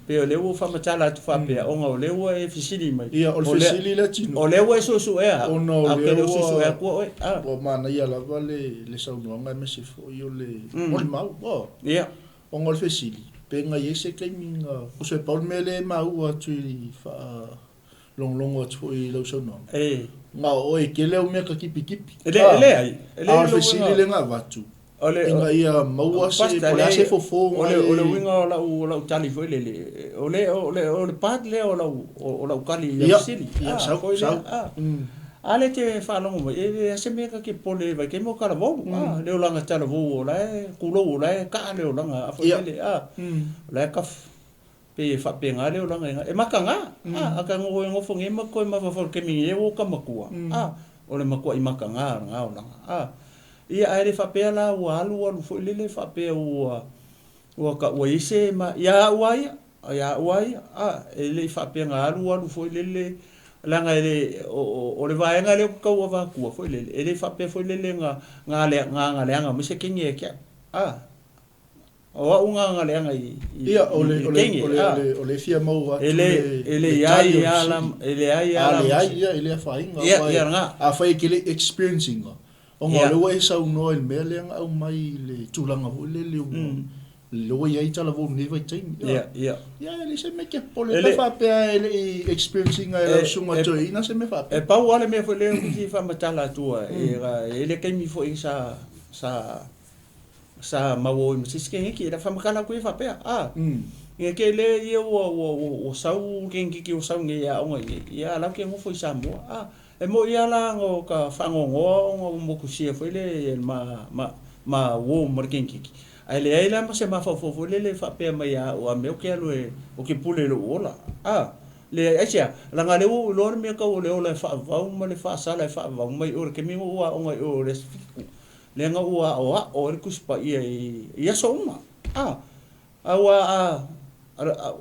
Pei o lea ua ou faamatala atu faapea, ona o lea ua e fesili mai. Ia, o le fesili lea Tino. O lea ua e suesuea, Ona o ae ou te lea le o suesuea ua, atua oe, a. ua manaia lava le saunoaga aemaise foi o le molimau, a. Ia. Ona o le fesili, pe na i ai se taimi na uso e pau le mea lea e maua atu i faalogologo atu foi i lau saunoaga, na o oe tele au mea ta tipitipi. E leai, e A o le fesili lea na avatu, ina ia maua se, po o le a se fofo na e. O le uiga o lau, o lau tali foi lele, o le, o le, o le part lea o lau, o lau tali i lau fesili. Ia, sau, sau. A lea e te faalogo mai, e leai se mea ta te popole ai vaitaimi o talavou, a, le olaga talavou o la e tulou o la e kaa le olaga a foi lele, a, o la e kaf, pei e faapena le olaga i ina, e mataga, a, a ta nofo nofo nei ma toe mafaufau i le taimi nei ua ota matua, a, o le matuai mataga o lena olaga, a. Ia ae le faapea la ua alu alu foi lele faapea ua, ua ta, ua i ai se ma, ia au lava ia, Ia au lava ia, a, e le i faapea na alu alu foi lele, leaga e le, o le vaega lea ou te tau avatua foi lele, e le faapea foi lele na, na agaleaga mai se kenge ia te au, a, o au na agaleaga i, i, Ia, o i le, le o le, kenge, o le, a. o le, o le fia maua E atu le, le, e le leai tali o le lava la, fesili. e leai A lava la ma leai, se. ia, e le afaina, Ia, aua ia lena. afai e te le i experience ina, ona o Ia. lea ua e saunoa i le mea lea na aumai i le tulaga foi lele ua, Lea ua i ai talavou i lenei vaitaimi. Ia, ia. Ia, e leai se mea e te popole E ai le. pe faapea e le i experience ina e lau susuga toeaina se mea E faapea. pau lava le mea foi lea ou te fia faamatala atua, e i ai le taimi foi sa sa sa maua ai ma se isi kenekiki, e le faamatala atu ia faapea, a. Ia ke le ia ua ua ua sau le kenekiki ua sau nei e aoga i inei, ia a o la e ou te nofo i Samoa, a. E moni lava la na o ta faanoanoa ona ua motusia foi le ma ma ma uo ma le kenekiki, ae leai la ma se mafaufau foi lele e faapea mai ia au a mea ou te alu e ou te pule i lou ola, a. Leai, aisea? Leaga o lea ua ou iloa le mea tau o le ola e faavavau ma le faasala e faavavau mai i o i le taimi na ou aoga ai i o i le Aso Fitu, lea na ou aoao ai le Tusi Paia i aso uma. A, aua a,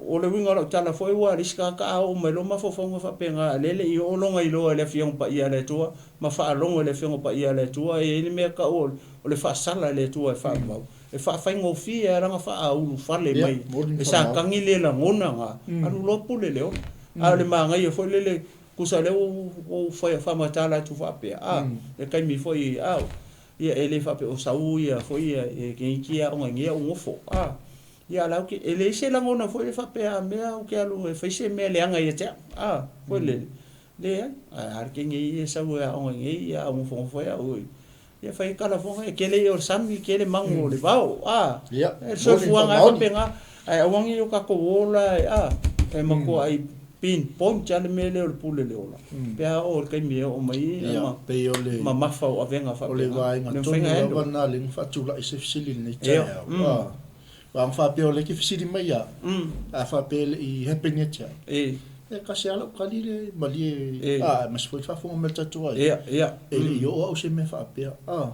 o le uiga o lau tala foi aua o le isi tagata a oo mai loa mafaufauga faapena a o lea e le i oo lona iloa i le Afioga Paia a le Atua ma faalogo i le Afioga Paia a le Atua e i ai le mea e tau o le faasala e le Atua e faavavau, e faafaigofie lava lana faaulufale mai e Satani le lagona na, alu loa pule i le ola. A o le manaia foi lele, tusa o lea ua ou faamatala atu faapea, a, le taimi foi, a, ia e le faapea o sau ia foi ia e teineiti ia aoga i inei ae ou nofo, a. Ia a o la e ou te, e leai se lagona foi lea faapea a mea ou te alu e fai se mea leaga ia te au, a, foi lele, leai. Ae a le teine ia e sau e aoga i inei a ou nofonofo ai au i Ia fai tala foi e tele ia o le sami, tele mago o le vao, a. Ia, E le soifuaga lava e faapena, ae aua ne i o tatou ola e, a, e matuai pinpoint lava le mea lea o le pule le ola, pe a oo i le taimi e oo mai ai ma pei o le mamafa o avega faapena. O le vaega tonu lava lena lea na faatulai se fesili i lenei taeao, a. Aua na faapea o lea e te fesili mai ia au, a faapea e le i happen ia te au, e tasi lava lau tali lea, malie, a, aemaise foi le faafofoga mai a le tatou aiga, e le i oo au i se mea faapea, a.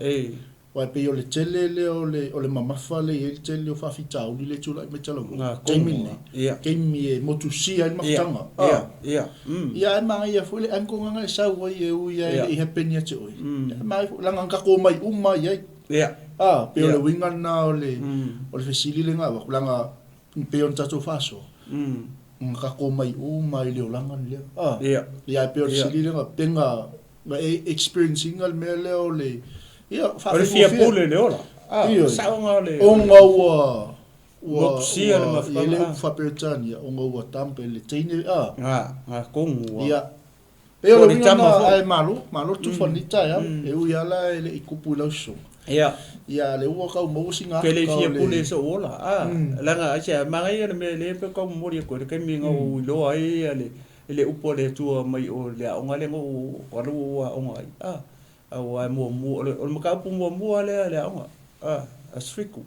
Aua e pei o le tele lea o le, o le mamafa lea e i ai le tele o faafitauli lea e tulai mai talavou, taimi lenei, taimi e motusia ai le mafutaga, a. Ia ae manaia foi le angle lena e sau ai e ui lava e le i happen ia te oe, ae manaia foi, leaga na tatou omai uma lava i ai. Ia. A, pei o le uiga lena o le, o le fesili lena e avatu, leaga e pei ona tatou faasoa, na tatou omai uma i le olaga lea. A, Ia. ia ae pei o le fesili lena, pe na, na e experience ina le mea lea o le, ia, O le fia pule i le ola. A, Ioe. saoga o le. Ona ua, ua, Motusia le ua, i ai le mafutaga. upu faa-Peretania, ona ua dump e le teine, a. Ga, ga tonu ua. Ia. Pei o Po le o le uiga tama lena, foi. ae malo, malo le tufa i lenei taeao. E ui lava la e le i tupu i lau sosoga. Ia. Ia, a o lea ua tau maua sina Ou te le i ata o fia le. pule i sou ola, a, leaga aisea, manaia le mea lea pe tau momoli atu ai le taimi na ou iloa ai le, le upu a le Atua mai o le aoga lea na ou alu ou aoga ai, a, aua e muamua, o le, o le mataupu muamua lea a le aoga, a, Aso Fitu,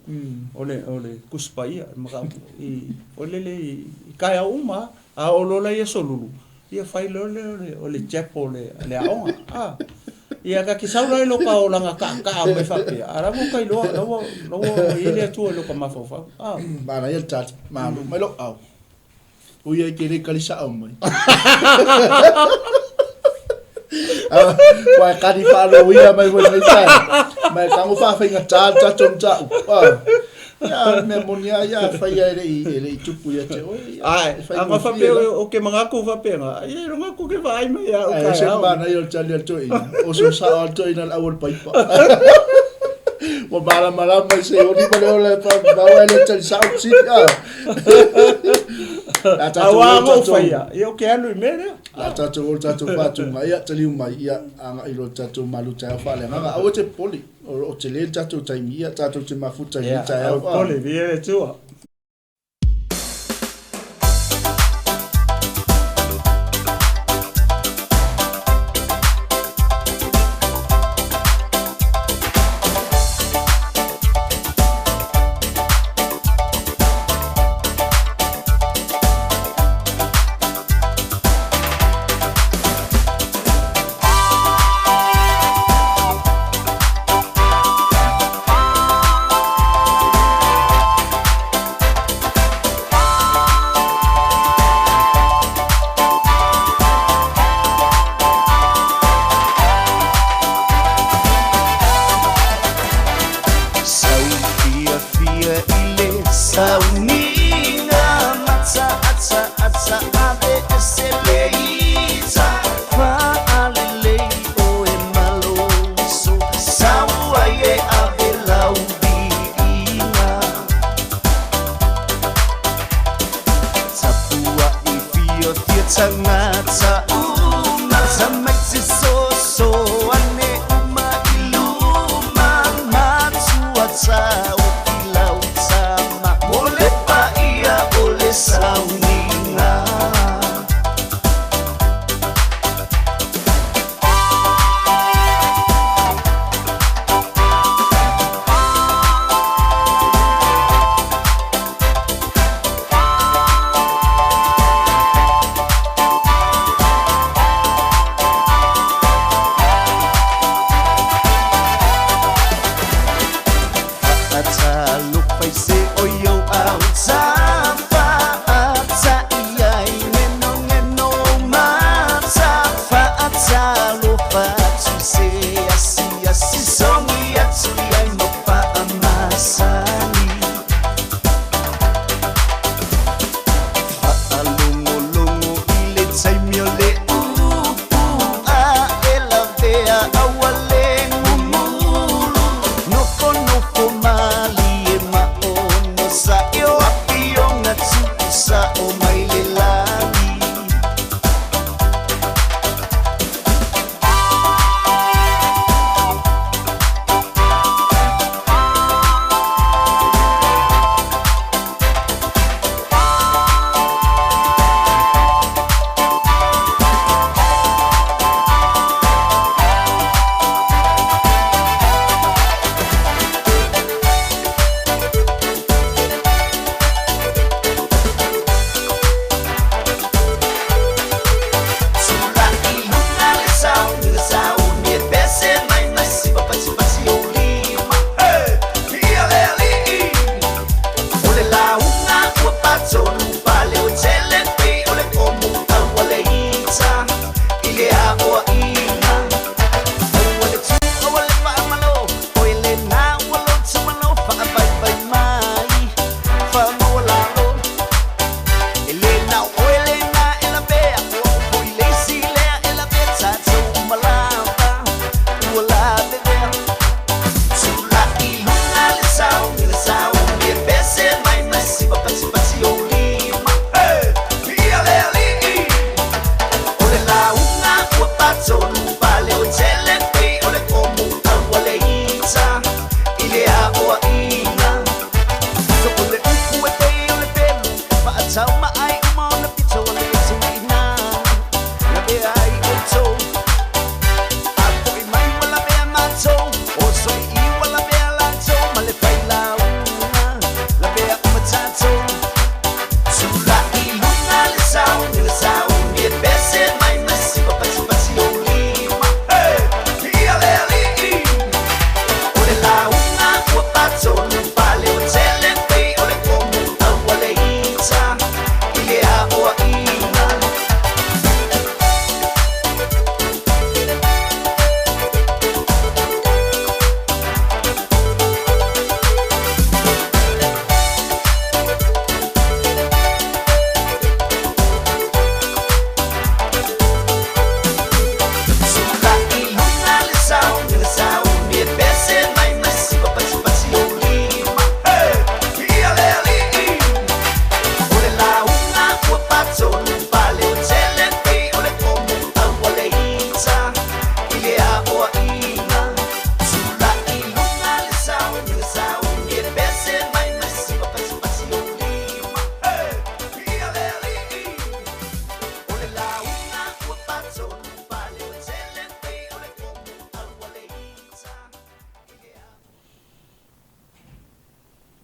o le, o le Tusi Paia, le mataupu i, foi lele i, i taeao uma lava. A oo loa la i Aso Lulu, ia fai loa lea o le, o le chapel a le aoga, a. Ia ta te sau la i lota olaga taataa mai faapea, a o la ua ta iloa, la ua, la ua i ai le Atua i lota mafaufau, a. Manaia le tali, malo mai lou ao. Ui ai ke le kali sao mai. Ua e kali whaaloia mai wai nei tae. Mai tango whaawhainga tā le tatou mataupu. Ia, le mea moni lava ia, afai lava e le i, e le i tupu ia te oe, ia, Ae, e a faigofie faapea la. o ke manatu faapena, ia iloga atu ke vaai mai ia au Ae ese le taeao. manaia o le tali a le toeaina, oso sao lava le toeaina i le au o le paipa. Ua malamalama i se oli ma le ola e faamamao ae le tali sao le fesili, a. La tatou Aua o na ou tatou, faia, ia ou te alu i mea lea. la tatou o le tatou faatuga, ia taliu mai, ia agai loa i le tatou malu taeao faaleagaga. Aua e te popole, o lo o tele le tatou taimi, ia tatou te mafuta i lenei Ia, taeao, aua a. popole, viia le Atua. Sau fiafia i le sauniga Mata'ata'ata ave ese le ita Fa'alelei oe maloso Sau ai e ave lau viiga Tapua'i fiafia tagata uma Tamaiti soso ane uma i luma.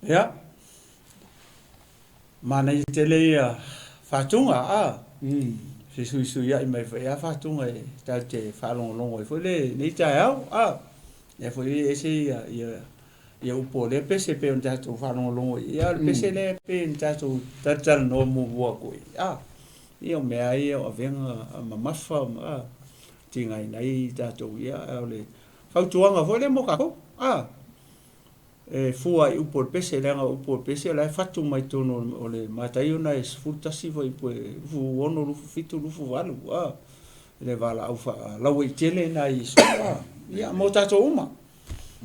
Ia, manaia tele ia fatuga a. Fesuisuiai mai foi lava fatuga e tatou te faalogologo ai foi lenei taeao a. Lea foi e ese ia ia ia upu o lea pese pei ona tatou faalogologo i ai, a o le pese lea pei ona tatou talatalanoa muamua atu ai a. Ia o mea lava ia o avega mamafa ma tigaina ai tatou, ia a o le fautuaga foi lea mo tatou a. E fua i upu o le pese, leaga o upu o le pese o la e fatu mai totonu o le Mataio na e 11 fuaiupu e 26, 27, 28, a, le valaau faalauaitele lena a Iesu, a, ia, mo tatou uma.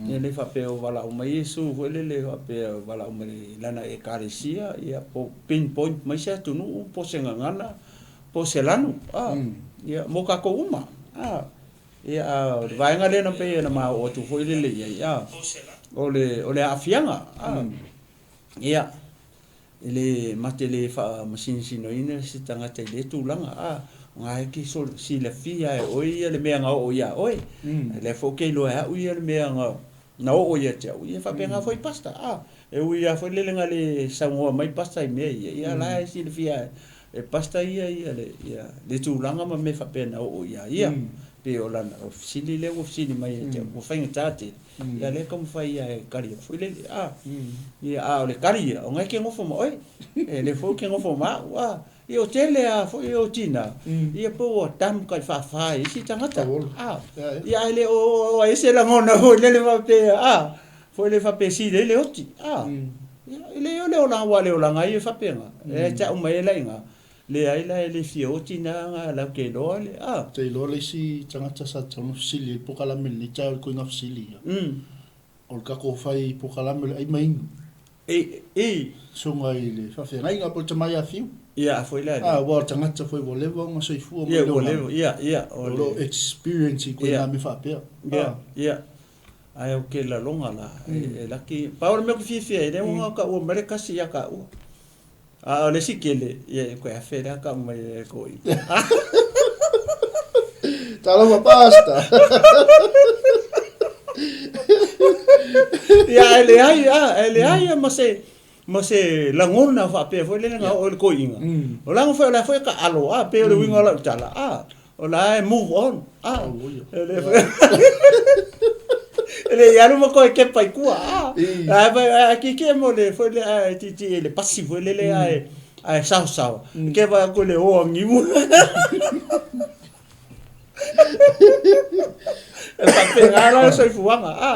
Ia le faapea o valaau mai Iesu foi lele faapea o valaau mai i lana ekalesia, ia, po pinpoint mai se atunuu, po o se gagana, po o se lanu, a, ia, mo tatou uma, a. Ia, a o le vaega lea na pei ona ma oo atu foi lele i ai, a, o le, o le aafiaga, a, ia, e le ma te le faamasinosinoina se tagata i lea tulaga, a, o na e ke silafia e oe ia le mea na oo iā oe, lea foi ou te iloa e au ia le mea na oo ia te au, ia faapena foi pastor, a, e ui lava foi lele na le saunoa mai pastor i mea ia, ia la e silafia e pastor ia ia le, ia le tulaga ma mea faapea na oo iā ia. Pei o lana, o le fesili lea ua fesili mai ia te au, ua faigata tele, ia lea e taumafai lava e tali atu foi lele, a. Ia, a o le tali ia, o na e te nofo ma oe, e lea foi ou te nofo ma au, a. Ia o tele lava foi o tina, ia po ua dump kai faafa e isi tagata, a. Ia ae le o ai se lagona foi lele faapea, a, foi lele faapea sili ai le oti, a. Ia, e le o le olaga, aua o le olaga ia e faapena, e tau mai ai la i ina, leai la e le fia oti na aga lau te iloa le, a. Te iloa le isi tagata sa tatau ona fesili ai polokalame i lenei taeao i le koiga fesili ia. O le tatou fai polokalame o le ai ma inu. E, e. Susuga i le faafeagaiga po o le tama ia Fiu. Ia, a foi la lea. A, aua o le tagata foi ua leva ona soifua mai le olaga. Ia, ua leva, ia, ia. O lo o experience i koiga mea faapea. Ia, ia. Ae ou te laloga la, e laki, pau o le mea ou te fiafia ai, lea ua taua mai le kasi ia taua. A o le isi kele, ia e koe afe lea tau mai e koe. Talofa pasta. Ia e leai a, e leai a ma se ma se lagona faapea foi lele na oo i le toeaina. O laga foi o la foi e taalo a, pei o le uiga o lau tala a, o la e move on a. E le foi e le i alu ma toe kepa i tua a. Ae tietie mo le foi le ae tietie i le pasi foi lele ae ae saosaoa. Kepa atu le oa niu. E faapena la le soifuaga a.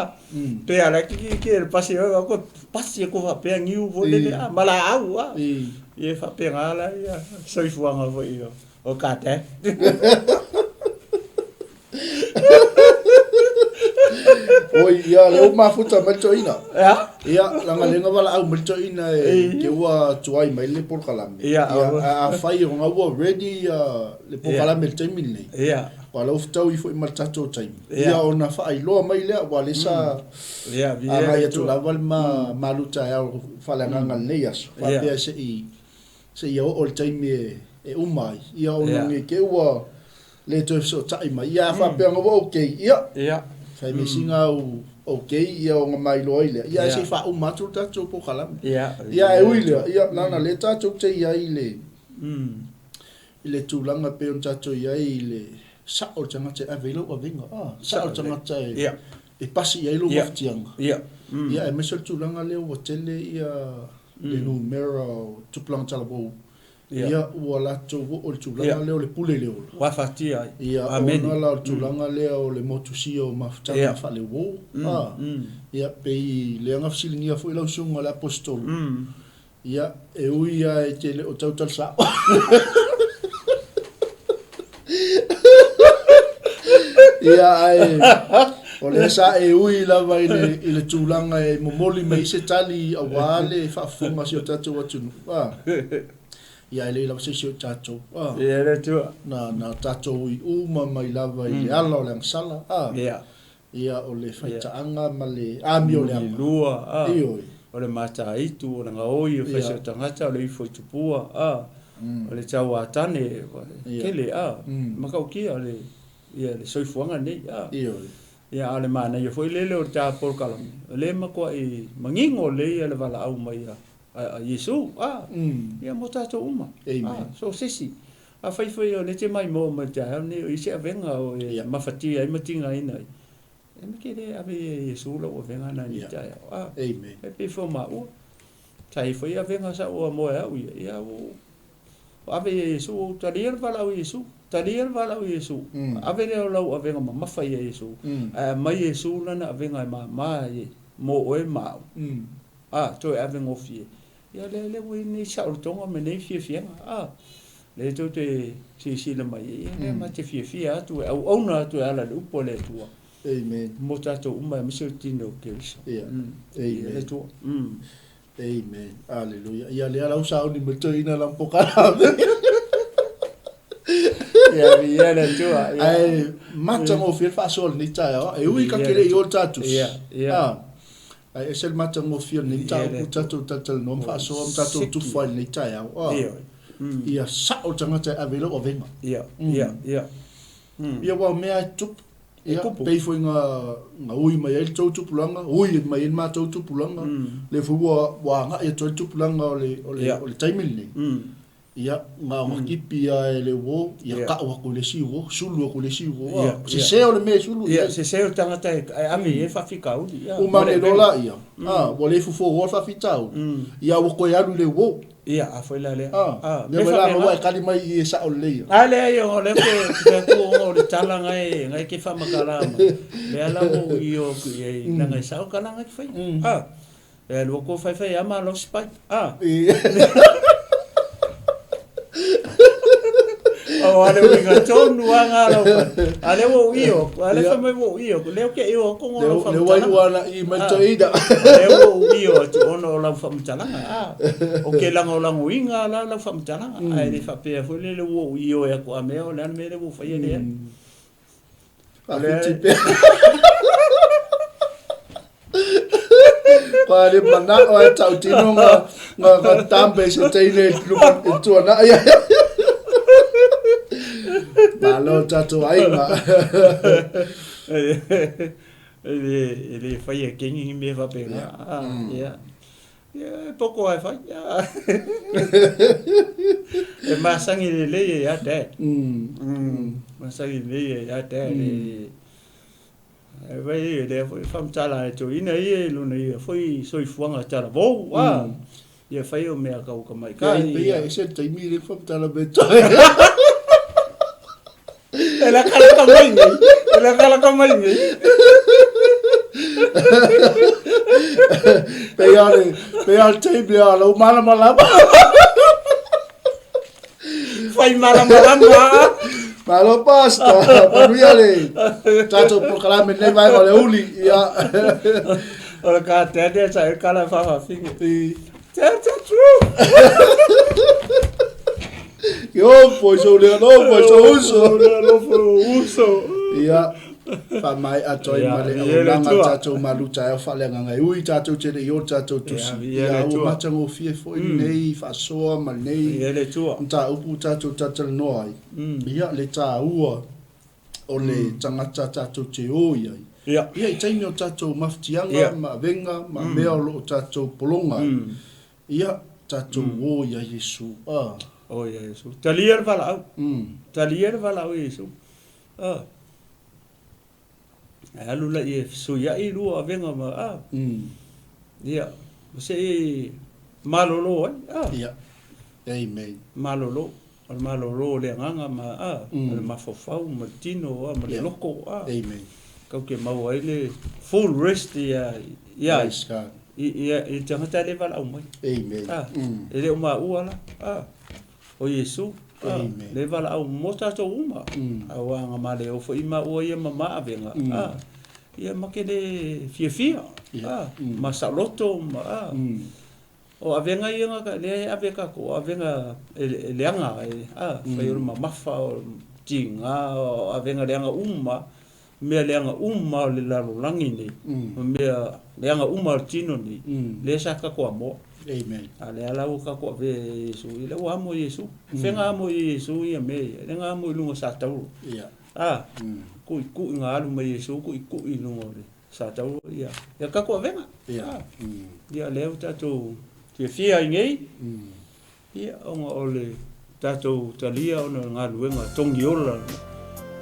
Pe a la tietie le pasi atu pasi atu faapea niu foi lele a ma laau a. Ia e faapena la ia soifuaga foi o Kate. Oi, ia, le o mafuta mai le toeaina. Ia? Ia, leaga lea na valaau mai le toeaina e te ua tuai mai le polokalame. Ia, a afai o na ua ready ia le polokalame i le taimi lenei. Ia. Aua o la ua fetaui foi ma le tatou taimi. Ia, ona faailoa mai lea, aua lea sa agai atu lava le malu taeao faaleagaga i lenei aso. Faapea se i seia oo i le taimi e uma ai, ia ona ne i te i ua le toe fesootai mai. Ia a faapea na ua okay, ia, fai mai sina au okay, ia ona mailoa ai lea, ia ae se i faauma atu le tatou polokalame. Ia ae ui lea, ia leaga lea tatou te i ai i le, i le tulaga e pei ona tatou i ai i le sao o le tagata e ave ai lau avega, a, sao le tagata e pasi i ai lou mafatiaga. Ia aemaise o le tulaga lea ua tele ia le numera o tupulaga talavou, ia ua latou oo i le tulaga lea o le pule i le ola. Ua afatia ai. Ia, ona la o le tulaga lea o le motusia o mafutaga faaleuo, a, ia, pei lea na fesiligia foi lau susuga i le Aposetolo, ia, e ui lava e te le o tautala sao. Ia, ae o lea sa e ui lava i le, i le tulaga e momoli mai ai se tali aua le faafofoga a si o tatou atunuu. A, ia, e leai lava se isi o i tatou. A, Ia, le Atua. na, na tatou ui uma mai lava i le ala o le agasala. A, Ia. ia, o le faitaaga ma le amioleaga. Mulilua, a, Ioe. o le mataitu, o le gaoi o faisi o tagata, o le ifo i tupua, a, o le tauatane, tele, a, matautia le, ia, le soifuaga lenei, a. Ioe. Ia, a o le manaia foi lele o le ta polokalame, o lea e matuai manino lelei le valaau mai a Iesu, a, ia mo tatou uma, a, so o se isi. Afai foi o lea e te maimoa mai i le taeao lenei o i ai se avega o e mafatia ai ma tigaina ai, e mea ke le ave ia i Iesu lau avega lena i lenei taeao, a. E pei foi o maua, sa i ai foi avega sa ou amoa e au ia, ia ua ou ave ia Iesu, ua ou talia le valaau a Iesu, talia le valaau a Iesu, ave lea o lau avega mamafa ia Iesu, ae aumai Iesu lana avega e mama mo oe ma au, a, toe ave gofie. Ia lea lea ua i ai lenei saolotoga ma lenei fiafiaga, a, lea tou te silasila mai ai, ia lea ma te fiafia atu e auauna atu e ala i le upu a le Atua. Amen. Mo tatou uma aemaise o le tino o Keriso. Ia. Amen. Le Atua. Amen. Hallelujah. Ia lea lau sauni ma toeaina lau polokalame. Ia, viia le Atua. Ia. Ae matagofie le faasoa o lenei taeao. E ui ka Viia ke le le i o Atua. le ta tusi. Ia, ia. Ah. Ae ese le matagofie o lenei Viia le mataupu Atua. tatou talatalanoa ma faasoa ma tatou Siki. tufu ai i lenei taeao. Ah. Ioe. Ia sao le tagata e ave i lau avega. Ia, ia, ia. Ia aua o mea e tupu. E Ia, tupu. pei foi na ui mai ai le tou tupulaga, ui mai ai le matou tupulaga, lea foi ua agai atu ai le tupulaga o le, o le, o le taimi lenei. Ia, na ona tipi lava e le uo, ia ka'u atu i le isi uo, sulu atu i le isi uo. Ia, Sese o le mea e sulu i Ia, ai. sese o le tagata e ave i ai le faafitauli. Ia, Uma ma le ane loa avega. laia, ua le fofo le faafitauli, ia ua toe alu i le uo. Ia, a foi la lea. Ah, Me lea foi la faapena. ua e kali mai i e sa'o lelei ia. A leai, o lea ke fai atu ona o le tala ngai ngai ke faamatala mai. Lea la ua ou io atu i ai, leaga e sao tala ngai ke faia. Ah, e alu atu o faifai ama lau sipai. Ah. O ale uiga tonu a ngā lau whare. A lea ua ou io atu, a lea fai mai ua ou io atu. Lea ou te io atu ona o lau Le ua faamatalaga. iu ana i mai toeaina. Lea ua ou io atu ona o lau faamatalaga. A, o ke lagolagoina la lau faamatalaga. Ae le faapea foi lele ua ou ioe atu a mea o le a le mea lea ua ou faia lea. Faafiti pea. Kua le mana'o ae ta'utino ga tambe se teine i luma i tuana'i ai. Malo tatou aiga. E le faia e kengi ni mea faapena. Ia. Ia, e poko lava e fai. E masagi lelei e ia Dad. Masagi lelei e ia Dad. E vai e lea foi faamatala e toeaina ia i lona ia foi soifuaga talavou. Ia fai o mea kau tamaitai. Ia, pei e ese le taimi lea faamatala mai toe. E lakalaka mai nei. E lakalaka mai nei. Pei a le, pei a le taimi a lau malamalama. Fai malamalama. Malo pasta, manuia le tatou polokalame i lenei vaega o le uli. Ia. O le ka tea sa e kala whawhawhinga. Tell the truth. Ke opo i sou lea nofo i sou uso. Lea nofo uso. Ia, faamaea atu ai ma le auaunaga tatou malu taeao faaleagaga e ui tatou te le i o le tatou tusi. Ia, ua matagofie foi lenei faasoa ma lenei mataupu ua tatou talatalanoa ai. Ia, le taua o le tagata tatou te o i ai. Ia, i taimi o tatou mafatiaga ma avega ma mea o lo o tatou pologa ai. Ia, tatou o ia Iesu. O ia Iesu. Talia le valaau. Talia le valaau ia Iesu. Ae alu laia e fesuiai lua avega ma, ia, ma se i malolo ai. Ia. Amen. Malolo. O le malolo o le agaga ma, o le mafaufau ma le tino, ma le loto. Amen. Kau ke maua ai le full rest ia, ia, Praise God. i, i, i tagata le valaau mai. Amen. E le o maua la. O Iesu. Amen. Le valaau mo tatou uma. Aua nga ma le o foi maua ia ma maavega. Ia ma ke le fiafia. Ma saoloto ma, O avega ia nga lea e ave tatou, o avega e leaga, fai o le mamafa, o le tiga, o avega leaga uma, mea leaga uma o le lalolagi nei, ma mea leaga uma o le tino nei, lea sa tatou amoa. Amen. A lea la ua tatou avea e Iesu, ia lea ua amo e Iesu. Fega amo e Iesu ia mea ia, le ga amo i luga sa taulo. Ia. A, kuʻikuʻi alu mai Iesu kuʻikuʻi i luga o le sataua ia ia tatou avega. Ia. Ia lea ua tatou fiafia ai nei, ia ona o le tatou talia ona o le galuega togiola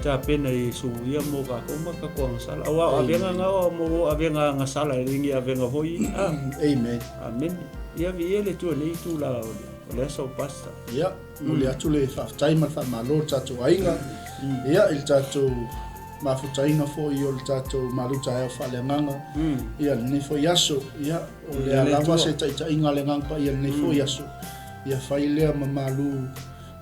tapena e Iesu ia mo tatou ma tatou agasala. Auā o avega na o avega agasala e le ni avega foi. A, Amen. Amene. Ia viia le Atua i lenei itulā o le aso o Pastor. Ia, momoli atu le faafetai ma le faamalo i le tatou aiga, ia, i le tatou mafutaina foi o le tatou malu taeao faaleagaga, ia, lenei foi aso, ia, o le a lava se taitaiga a le Agaga Paia i lenei foi aso, ia fai lea ma malu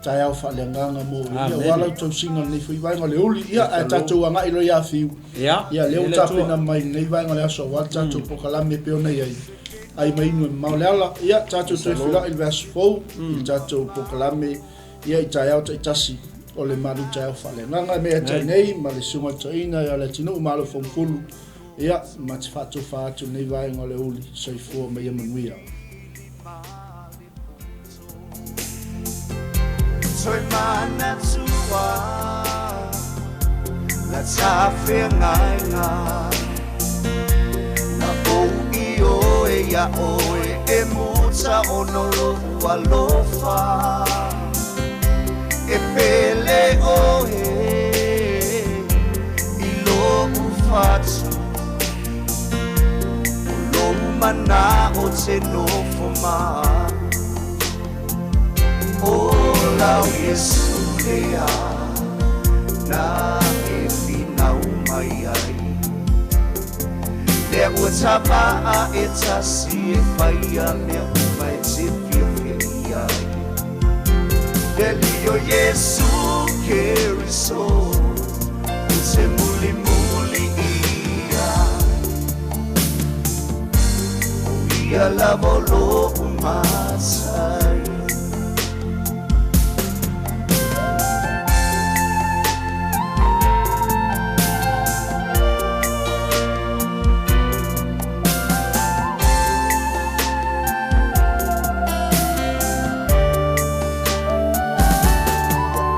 taeao faaleagaga mo ia, aua lau tausiga i lenei foi vaega o le uli, ia, ae tatou agai loa ia Fiu, ia, lea ua tapena mai i lenei vaega o le aso aua le tatou polokalame e pei ona i ai, ai ma inu e mamao le ala, ia, tatou toe feiloai i le vaiaso fou i le tatou polokalame, ia, i taeao taitasi o le malu taeao faaleagaga. E mea ia nei ma le susuga i le toeaina ia Leatinuu Malo Fomufulu, ia, ma te faatofa atu i lenei vaega o le uli, soifua ma ia manuia. Toe manatua la tafeagaiga na ou i oe ia oe e muta ona o lou alofa e pele oe i lou fatu o lou mana'o te nofo ma O lau Iesu lea na e finau mai ai lea ua tava'a e tasi e faia mea uma e te fiafia i ai le Alii o Iesu Keriso ou te mulimuli ia o ia lava o lo'u matai.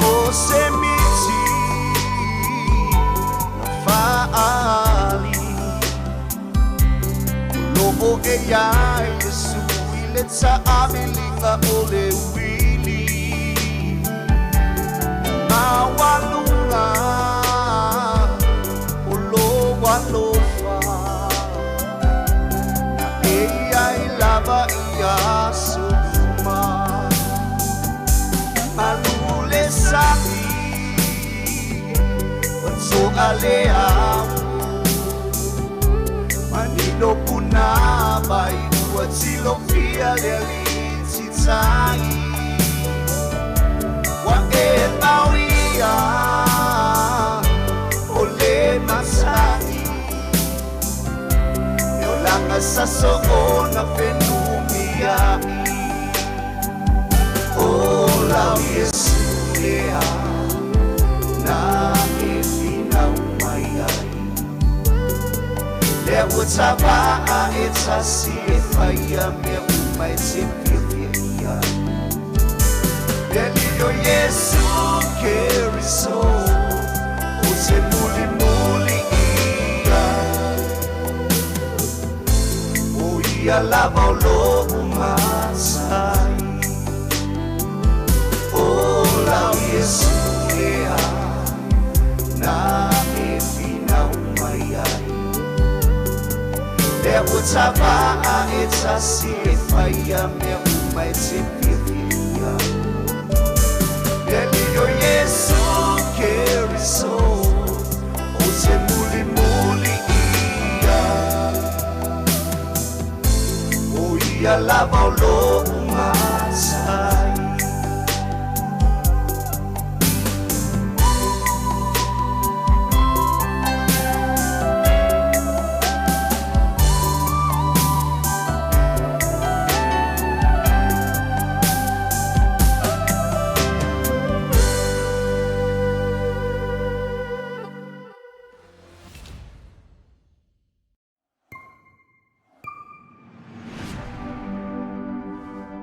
O se miti na fa'aali o lo'o e iai Iesu i le ta'amiliga o le uili maualuga o lou alofa na e iai lava i aso uma malu le sami ua to'a le amu manino punavai ua tilofia le alii titai ua e mauia o le masani e olaga sa soona fenumia'i o lau Iesu lea na e finau mai ai lea ua tava'a e tasi e faia mea uma e te fiafia i ai le Alii o Iesu Keriso ou te mulimuli ia o ia lava o lo'u matai o lau Iesu lea na e finau mai ai lea ua tava'a e tasi e faia mea uma e te fiafia i ai le Alii o Iesu Keriso ou te mulimuli ia o ia lava o lo'u matai.